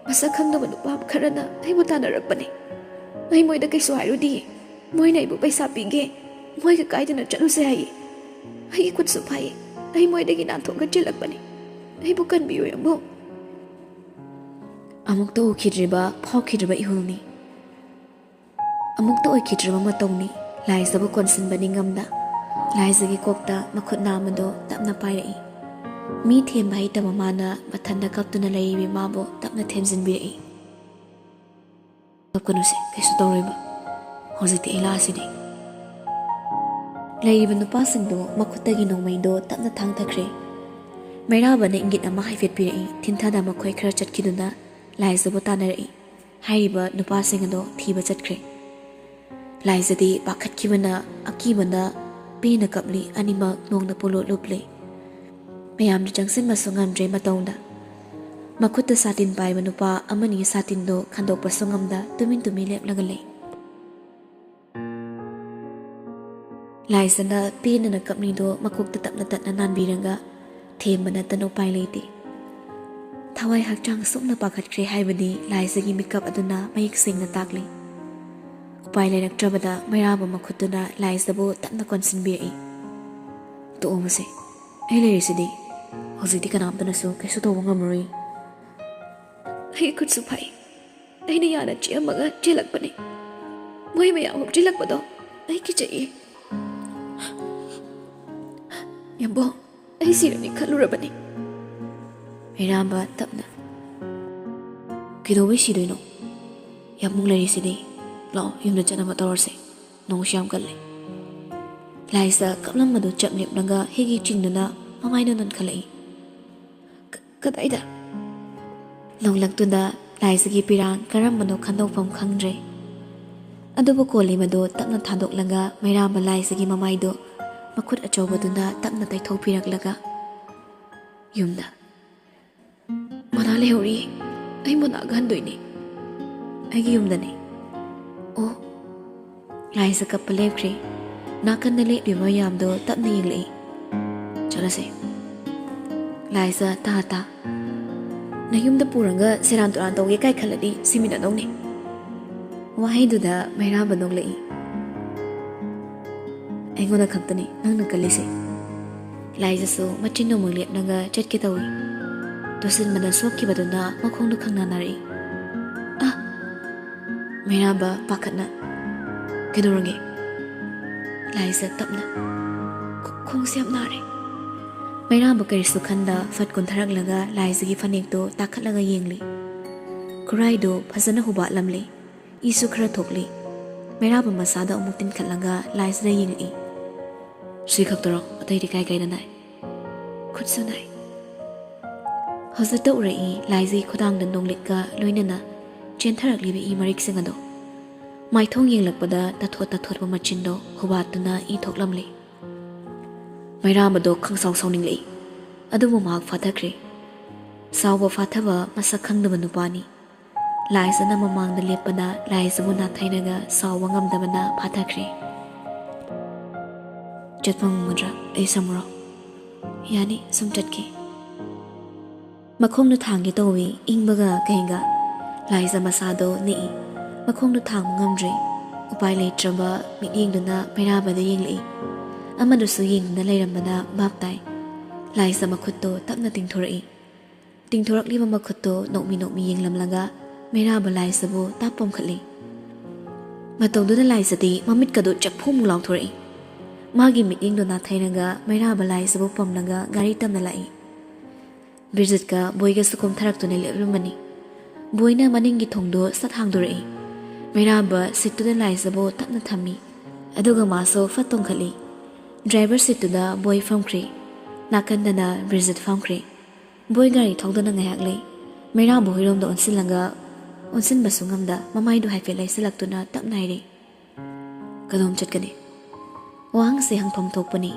ꯃꯁꯛ ꯈꯪꯗꯕ ꯅꯨꯄꯥ ꯈꯔꯅ ꯑꯩꯕꯨ ꯇꯥꯟꯅꯔꯛꯄꯅꯤ꯫ ꯑꯩ ꯃꯣꯏꯗ ꯀꯩꯁꯨ ꯍꯥꯏꯔꯨꯗꯤꯌꯦ꯫ ꯃꯣꯏꯅ ꯑꯩꯕꯨ ꯄꯩꯁꯥ ꯄꯤꯒꯦ, ꯃꯣꯏꯒ ꯀꯥꯏꯗꯅ ꯆꯠꯂꯨꯁꯦ ꯍꯥꯏꯌꯦ꯫ ꯑꯩꯒꯤ ꯈꯨꯠꯁꯨ ꯐꯥꯏꯌꯦ꯫ ꯑꯩ ꯃꯣꯏꯗꯒꯤ ꯅꯥꯟꯊꯣꯛꯑꯒ ꯆꯦꯜꯂꯛꯄꯅꯤ꯫ ꯑꯩꯕꯨ ꯀꯟꯕꯤꯌꯨ, ꯌꯥꯝꯕꯨꯡ꯫" ꯑꯃꯨꯛꯇ ꯎꯈꯤꯗ꯭ꯔꯤꯕ, ꯐꯥꯎꯈꯤꯗ꯭ꯔꯤꯕ ꯏꯍꯨꯜꯅꯤ꯫ ꯑꯃꯨꯛꯇ ꯑꯣꯏꯈꯤꯗ꯭ꯔꯤꯕ ꯃꯇꯧꯅꯤ꯫ ꯂꯥꯏꯖꯕꯨ ꯀꯣꯟꯁꯤꯟꯕ ꯅꯤꯡꯉꯝꯗ ꯂꯥꯏꯖꯒꯤ ꯀꯣꯛꯇ ꯃꯈꯨꯠ ꯅꯥꯝꯃꯗꯣ ꯇꯞꯅ ꯄꯥꯏꯔꯛꯏ꯫ ꯃꯤ ꯊꯦꯝꯕ ꯍꯩꯇꯕ ꯃꯥꯅ ꯃꯊꯟꯇ ꯀꯞꯇꯨꯅ ꯂꯩꯔꯤꯕꯤ ꯃꯥꯕꯨ ꯇꯞꯅ ꯊꯦꯝꯖꯤꯟꯕꯤꯔꯛꯏ꯫ "ꯀꯞꯀꯅꯨꯁꯦ, ꯀꯩꯁꯨ ꯇꯧꯔꯣꯏꯕ꯫ ꯍꯧꯖꯤꯛꯇꯤ ꯑꯩ ꯂꯥꯛꯑꯁꯤꯅꯦ꯫" ꯂꯩꯔꯤꯕ ꯅꯨꯄꯥꯁꯤꯡꯗꯣ ꯃꯈꯨꯠꯇꯒꯤ ꯅꯣꯡꯃꯩꯗꯣ ꯇꯞꯅ ꯊꯥꯡꯊꯈ꯭ꯔꯦ꯫ ꯃꯩꯔꯥꯕꯅ ꯏꯪꯒꯤꯠ ꯑꯃ ꯍꯥꯏꯐꯦꯠ ꯄꯤꯔꯛꯏ꯫ ꯊꯤꯟꯊꯗ ꯃꯈꯣꯏ ꯈꯔ ꯆꯠꯈꯤꯗꯨꯅ ꯂꯥꯏꯖꯕꯨ ꯇꯥꯟꯅꯔꯛꯏ꯫ ꯍꯥꯏꯔꯤꯕ ꯅꯨꯄꯥꯁꯤꯡ ꯑꯗꯣ ꯊꯤꯕ ꯆꯠꯈ꯭ꯔꯦ꯫ ꯂꯥꯏꯖꯗꯤ ꯄꯥꯈꯠꯈꯤꯕꯅ, ꯑꯀꯤꯕꯅ ꯄꯦꯟꯅ ꯀꯞꯂꯤ꯫ ꯑꯅꯤꯃꯛ ꯅꯣꯡꯅ ꯄꯨꯂꯨꯞ ꯂꯨꯞꯂꯤ꯫ ꯃꯌꯥꯝꯗꯨ ꯆꯪꯁꯤꯟꯕꯁꯨ ꯉꯝꯗ꯭ꯔꯦ ꯃꯇꯧꯗ꯫ ꯃꯈꯨꯠꯇ ꯁꯥꯇꯤꯟ ꯄꯥꯏꯕ ꯅꯨꯄꯥ ꯑꯃꯅꯤ ꯁꯥꯇꯤꯟꯗꯣ ꯈꯟꯗꯣꯛꯄꯁꯨ ꯉꯝꯗ ꯇꯨꯃꯤꯟ ꯇꯨꯃꯤꯟ ꯂꯦꯞꯂꯒ ꯂꯩ꯫ ꯂꯥꯏꯖꯅ ꯄꯦꯟꯅꯅ ꯀꯞꯅꯤꯗꯣ ꯃꯀꯣꯛꯇ ꯇꯞꯅ ꯇꯞꯅ ꯅꯥꯟꯕꯤꯔꯒ ꯊꯦꯝꯕ ꯅꯠꯇꯅ ꯎꯄꯥꯏ ꯂꯩꯇꯦ꯫ ꯊꯋꯥꯏ ꯍꯛꯆꯥꯡ ꯁꯣꯛꯅ ꯄꯥꯈꯠꯈ꯭ꯔꯦ ꯍꯥꯏꯕꯗꯤ ꯂꯥꯏꯖꯒꯤ ꯃꯤꯀꯞ ꯑꯗꯨꯅ ꯃꯌꯦꯛ ꯁꯦꯡꯅ ꯇꯥꯛꯂꯤ꯫ ꯎꯄꯥꯏ ꯂꯩꯔꯛꯇ꯭ꯔꯕꯗ ꯃꯩꯔꯥꯕ ꯃꯈꯨꯠꯇꯨꯅ ꯂꯥꯏꯖꯕꯨ ꯇꯞꯅ ꯀꯣꯟꯁꯤꯟꯕꯤꯔꯛꯏ꯫ "ꯇꯣꯛꯑꯣ ꯃꯁꯦ, ꯑꯩ ꯂꯩꯔꯤꯁꯤꯗꯤ꯫ ꯍꯧꯖꯤꯛꯇꯤ ꯀꯅꯥꯝꯇꯅꯁꯨ ꯀꯩꯁꯨ ꯇꯧꯕ ꯉꯝꯃꯔꯣꯏ꯫" "ꯑꯩ ꯈꯨꯠꯁꯨ ꯐꯩ꯫ ꯑꯩꯅ ꯌꯥꯅ ꯆꯦꯛꯑꯝꯃꯒ ꯆꯦꯜꯂꯛꯄꯅꯤ꯫ ꯃꯣꯏ ꯃꯌꯥꯝ ꯍꯨꯞꯆꯤꯜꯂꯛꯄꯗꯣ ꯑꯩ ꯀꯤꯖꯩꯌꯦ꯫ ꯌꯥꯝꯕꯣ, ꯑꯩ ꯁꯤꯔꯅꯤ ꯈꯜꯂꯨꯔꯕꯅꯤ꯫" ꯃꯩꯔꯥꯝꯕ ꯇꯞꯅ, "ꯀꯩꯗꯧꯕꯩ ꯁꯤꯗꯣꯏꯅꯣ? ꯌꯥꯝꯕꯨꯡ ꯂꯩꯔꯤꯁꯤꯗꯤ꯫ ꯂꯥꯛꯑꯣ, ꯌꯨꯝꯗ ꯆꯠꯅꯕ ꯇꯧꯔꯁꯦ꯫ ꯅꯣꯡꯁꯨ ꯌꯥꯝ ꯀꯜꯂꯦ꯫" ꯂꯥꯏꯖ ꯀꯞꯂꯝꯕꯗꯨ ꯆꯞ ꯂꯦꯞꯂꯒ ꯍꯤꯒꯤ ꯆꯤꯡꯗꯨꯅ ꯃꯃꯥꯏꯗ ꯅꯣꯟꯈꯠꯂꯛꯏ꯫ "ꯀ-, ꯀꯗꯥꯏꯗ?" ꯅꯣꯡꯂꯛꯇꯨꯗ ꯂꯥꯏꯖꯒꯤ ꯄꯤꯔꯥꯡ ꯀꯔꯝꯕꯅꯣ ꯈꯟꯗꯣꯛꯐꯝ ꯈꯪꯗ꯭ꯔꯦ꯫ ꯑꯗꯨꯕꯨ ꯀꯣꯜꯂꯤꯕꯗꯨ ꯇꯞꯅ ꯊꯥꯗꯣꯛꯂꯒ ꯃꯩꯔꯥꯝꯕ ꯂꯥꯏꯖꯒꯤ ꯃꯃꯥꯏꯗꯨ ꯃꯈꯨꯠ ꯑꯆꯧꯕꯗꯨꯅ ꯇꯞꯅ ꯇꯩꯊꯣꯛꯄꯤꯔꯛꯂꯒ, "ꯌꯨꯝꯗ ꯃꯣꯅꯥ ꯂꯩꯍꯧꯔꯤ꯫ ꯑꯩ ꯃꯣꯅꯥꯒ ꯍꯟꯗꯣꯏꯅꯦ꯫ ꯑꯩꯒꯤ ꯌꯨꯝꯗꯅꯦ꯫" "ꯑꯣ꯫" ꯂꯥꯏꯖ ꯀꯞꯄ ꯂꯦꯞꯈ꯭ꯔꯦ꯫ ꯅꯥꯀꯟꯗ ꯂꯦꯞꯂꯤꯕ ꯃꯌꯥꯝꯗꯣ ꯇꯞꯅ ꯌꯦꯡꯂꯛꯏ꯫ "ꯆꯠꯂꯁꯦ꯫" ꯂꯥꯏꯖ ꯇꯥ ꯇꯥ, "ꯅꯌꯨꯝꯗ ꯄꯨꯔꯒ ꯁꯦꯔꯥꯟ ꯇꯨꯔꯥꯟ ꯇꯧꯒꯦ ꯀꯥꯏ ꯈꯜꯂꯗꯤ ꯁꯤꯃꯤꯟꯅꯗꯧꯅꯦ꯫" ꯋꯥꯍꯩꯗꯨꯗ ꯃꯩꯔꯥꯕ ꯅꯣꯛꯂꯛꯏ꯫ "ꯑꯩꯉꯣꯟꯗ ꯈꯛꯇꯅꯤ ꯅꯪꯅ ꯀꯜꯂꯤꯁꯦ꯫" ꯂꯥꯏꯖꯁꯨ ꯃꯆꯤꯟ ꯑꯃꯨꯛ ꯂꯦꯞꯂꯒ ꯆꯠꯀꯦ ꯇꯧꯏ꯫ ꯇꯨꯁꯤꯟꯕꯗ ꯁꯣꯛꯈꯤꯕꯗꯨꯅ ꯃꯈꯣꯡꯗꯨ ꯈꯪꯅ ꯅꯥꯔꯛꯏ꯫ "ꯑ!" ꯃꯩꯔꯥꯕ ꯄꯥꯈꯠꯅ, "ꯀꯩꯗꯧꯔꯒꯦ?" ꯂꯥꯏꯖ ꯇꯞꯅ, "ꯈꯣ-, ꯈꯣꯡꯁꯦ ꯌꯥꯝ ꯅꯥꯔꯦ꯫" ꯃꯩꯔꯥꯕ ꯀꯔꯤꯁꯨ ꯈꯟꯗ ꯐꯠ ꯀꯨꯟꯊꯔꯛꯂꯒ ꯂꯥꯏꯖꯒꯤ ꯐꯅꯦꯛꯇꯨ ꯇꯥꯈꯠꯂꯒ ꯌꯦꯡꯂꯤ꯫ ꯈꯨꯔꯥꯏꯗꯨ ꯐꯖꯅ ꯍꯨꯕꯥꯠꯂꯝꯂꯤ꯫ ꯏꯁꯨ ꯈꯔ ꯊꯣꯛꯂꯤ꯫ ꯃꯩꯔꯥꯕ ꯃꯁꯥꯗ ꯑꯃꯨꯛ ꯇꯤꯟꯈꯠꯂꯒ ꯂꯥꯏꯖꯗ ꯌꯦꯡꯂꯛꯏ꯫ "ꯁꯤ ꯈꯛꯇꯔꯣ? ꯑꯇꯩꯗꯤ ꯀꯥꯏ ꯀꯥꯏꯗ ꯅꯥꯏ?" "ꯈꯨꯠꯁꯨ ꯅꯥꯏ꯫" ꯍꯧꯖꯤꯛꯇ ꯎꯔꯛꯏ ꯂꯥꯏꯖꯒꯤ ꯈꯨꯗꯥꯡꯗ ꯅꯣꯡꯂꯤꯛꯀ ꯂꯣꯏꯅꯅ ꯆꯦꯟꯊꯔꯛꯂꯤꯕ ꯏ ꯃꯔꯤꯛꯁꯤꯡ ꯑꯗꯣ꯫ ꯃꯥꯏꯊꯣꯡ ꯌꯦꯡꯂꯛꯄꯗ ꯇꯥꯊꯣꯠ ꯇꯥꯊꯣꯠꯄ ꯃꯆꯤꯟꯗꯣ ꯍꯨꯕꯥꯠꯇꯨꯅ ꯏ ꯊꯣꯛꯂꯝꯂꯤ꯫ ꯃꯩꯔꯥꯕꯗꯣ ꯈꯪꯁꯥꯎ ꯁꯥꯎꯅꯤꯡꯂꯛꯏ꯫ ꯑꯗꯨꯕꯨ ꯃꯍꯥꯛ ꯐꯥꯊꯈ꯭ꯔꯦ꯫ ꯁꯥꯎꯕ ꯐꯥꯊꯕ ꯃꯁꯛ ꯈꯪꯗꯕ ꯅꯨꯄꯥꯅꯤ꯫ ꯂꯥꯏꯖꯅ ꯃꯃꯥꯡꯗ ꯂꯦꯞꯄꯅ ꯂꯥꯏꯖꯕꯨ ꯅꯥꯊꯩꯔꯒ ꯁꯥꯎꯕ ꯉꯝꯗꯕꯅ ꯐꯥꯊꯈ꯭ꯔꯦ꯫ "ꯆꯠꯄ ꯉꯝꯒꯗ꯭ꯔꯥ? ꯑꯩ ꯁꯝꯃꯨꯔꯣ?" "ꯌꯥꯅꯤ, ꯁꯨꯝ ꯆꯠꯀꯦ꯫" ꯃꯈꯣꯡꯗꯨ ꯊꯥꯡꯒꯦ ꯇꯧꯏ, ꯏꯪꯕꯒ ꯀꯩꯒ꯫ ꯂꯥꯏꯖ ꯃꯁꯥꯗꯣ ꯅꯤꯛꯏ꯫ ꯃꯈꯣꯡꯗꯨ ꯊꯥꯡꯕ ꯉꯝꯗ꯭ꯔꯦ꯫ ꯎꯄꯥꯏ ꯂꯩꯇ꯭ꯔꯕ ꯃꯤꯠꯌꯦꯡꯗꯨꯅ ꯃꯩꯔꯥꯕꯗ ꯌꯦꯡꯂꯛꯏ꯫ ꯑꯃꯗꯨꯁꯨ ꯌꯦꯡꯗꯨꯅ ꯂꯩꯔꯝꯕꯅ ꯚꯥꯞ ꯇꯥꯏ꯫ ꯂꯥꯏꯖ ꯃꯈꯨꯠꯇꯣ ꯇꯞꯅ ꯇꯤꯡꯊꯣꯔꯛꯏ꯫ ꯇꯤꯡꯊꯣꯔꯛꯂꯤꯕ ꯃꯈꯨꯠꯇꯣ ꯅꯣꯛꯃꯤ ꯅꯣꯛꯃꯤ ꯌꯦꯡꯂꯝꯂꯒ ꯃꯩꯔꯥꯕ ꯂꯥꯏꯖꯕꯨ ꯇꯥꯞ ꯄꯣꯝꯈꯠꯂꯤ꯫ ꯃꯇꯧꯗꯨꯗ ꯂꯥꯏꯖꯗꯤ ꯃꯃꯤꯠꯀꯗꯨ ꯆꯦꯞꯐꯨꯃꯨꯛ ꯂꯥꯎꯊꯣꯔꯛꯏ꯫ ꯃꯥꯒꯤ ꯃꯤꯠꯌꯦꯡꯗꯨ ꯅꯥꯊꯩꯔꯒ ꯃꯩꯔꯥꯕ ꯂꯥꯏꯖꯕꯨ ꯄꯣꯝꯂꯒ ꯒꯥꯔꯤ ꯇꯝꯅ ꯂꯥꯛꯏ꯫ ꯕ꯭ꯔꯤꯖꯤꯠꯀ ꯕꯣꯏꯒꯁꯨ ꯀꯨꯝꯊꯔꯛꯇꯨꯅ ꯂꯦꯞꯂꯝꯕꯅꯤ꯫ ꯕꯣꯏꯅ ꯃꯅꯤꯡꯒꯤ ꯊꯣꯡꯗꯨ ꯁꯠ ꯍꯥꯡꯗꯣꯔꯛꯏ꯫ ꯃꯩꯔꯥꯕ ꯁꯤꯠꯇꯨꯗ ꯂꯥꯏꯖꯕꯨ ꯇꯞꯅ ꯊꯝꯃꯤ꯫ ꯑꯗꯨꯒ ꯃꯥꯁꯨ ꯐꯠ ꯇꯣꯡꯈꯠꯂꯤ꯫ ꯗ꯭ꯔꯥꯏꯚꯔ ꯁꯤꯠꯇꯨꯗ ꯕꯣꯏ ꯐꯝꯈ꯭ꯔꯦ꯫ ꯅꯥꯀꯟꯗꯅ ꯕ꯭ꯔꯤꯖꯤꯠ ꯐꯝꯈ꯭ꯔꯦ꯫ ꯕꯣꯏ ꯒꯥꯔꯤ ꯊꯧꯗꯅ ꯉꯥꯏꯍꯥꯛ ꯂꯩ꯫ ꯃꯩꯔꯥꯕ ꯍꯨꯏꯔꯣꯝꯗ ꯑꯣꯟꯁꯤꯜꯂꯒ, ꯑꯣꯟꯁꯤꯟꯕꯁꯨ ꯉꯝꯗ, ꯃꯃꯥꯏꯗꯨ ꯍꯥꯏꯐꯦꯠ ꯂꯩꯁꯤꯜꯂꯛꯇꯨꯅ ꯇꯞꯅ ꯍꯥꯏꯔꯤ, "ꯀꯗꯣꯝ ꯆꯠꯀꯅꯤ?" ꯋꯥꯍꯪꯁꯦ ꯍꯪꯐꯝ ꯊꯣꯛꯄꯅꯤ꯫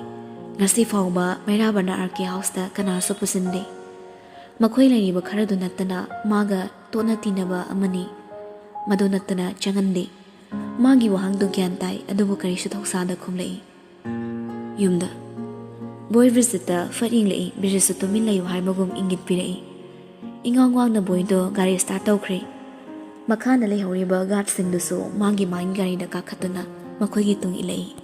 ꯉꯁꯤ ꯐꯥꯎꯕ ꯃꯩꯔꯥꯕꯅ ꯑꯥꯔ ꯀꯦ ꯍꯥꯎꯁꯇ ꯀꯅꯥꯁꯨ ꯄꯨꯁꯤꯟꯗꯦ꯫ ꯃꯈꯣꯏ ꯂꯩꯔꯤꯕ ꯈꯔꯗꯨ ꯅꯠꯇꯅ ꯃꯥꯒ ꯇꯣꯠꯅ ꯇꯤꯟꯅꯕ ꯑꯃꯅꯤ꯫ ꯃꯗꯨ ꯅꯠꯇꯅ ꯆꯪꯍꯟꯗꯦ꯫ ꯃꯥꯒꯤ ꯋꯥꯍꯪꯗꯨ ꯒ꯭ꯌꯥꯟ ꯇꯥꯏ, ꯑꯗꯨꯕꯨ ꯀꯔꯤꯁꯨ ꯊꯧꯁꯥꯗ ꯈꯨꯝꯂꯛꯏ꯫ "ꯌꯨꯝꯗ꯫" ꯕꯣꯏ ꯕ꯭ꯔꯤꯖꯤꯠꯇ ꯐꯠ ꯌꯦꯡꯂꯛꯏ, ꯕ꯭ꯔꯤꯖꯤꯠꯁꯨ ꯇꯨꯃꯤꯟ ꯂꯩꯌꯨ ꯍꯥꯏꯕꯒꯨꯝ ꯏꯪꯒꯤꯠ ꯄꯤꯔꯛꯏ꯫ ꯏꯉꯥꯎ ꯉꯥꯎꯅ ꯕꯣꯏꯗꯣ ꯒꯥꯔꯤ ꯁ꯭ꯇꯥꯔꯠ ꯇꯧꯈ꯭ꯔꯦ꯫ ꯃꯈꯥꯗ ꯂꯩꯍꯧꯔꯤꯕ ꯒꯥꯔꯗꯁꯤꯡꯗꯨꯁꯨ ꯃꯥꯒꯤ ꯃꯥꯒꯤ ꯒꯥꯔꯤꯗ ꯀꯥꯈꯠꯇꯨꯅ ꯃꯈꯣꯏꯒꯤ ꯇꯨꯡ ꯏꯜꯂꯛꯏ꯫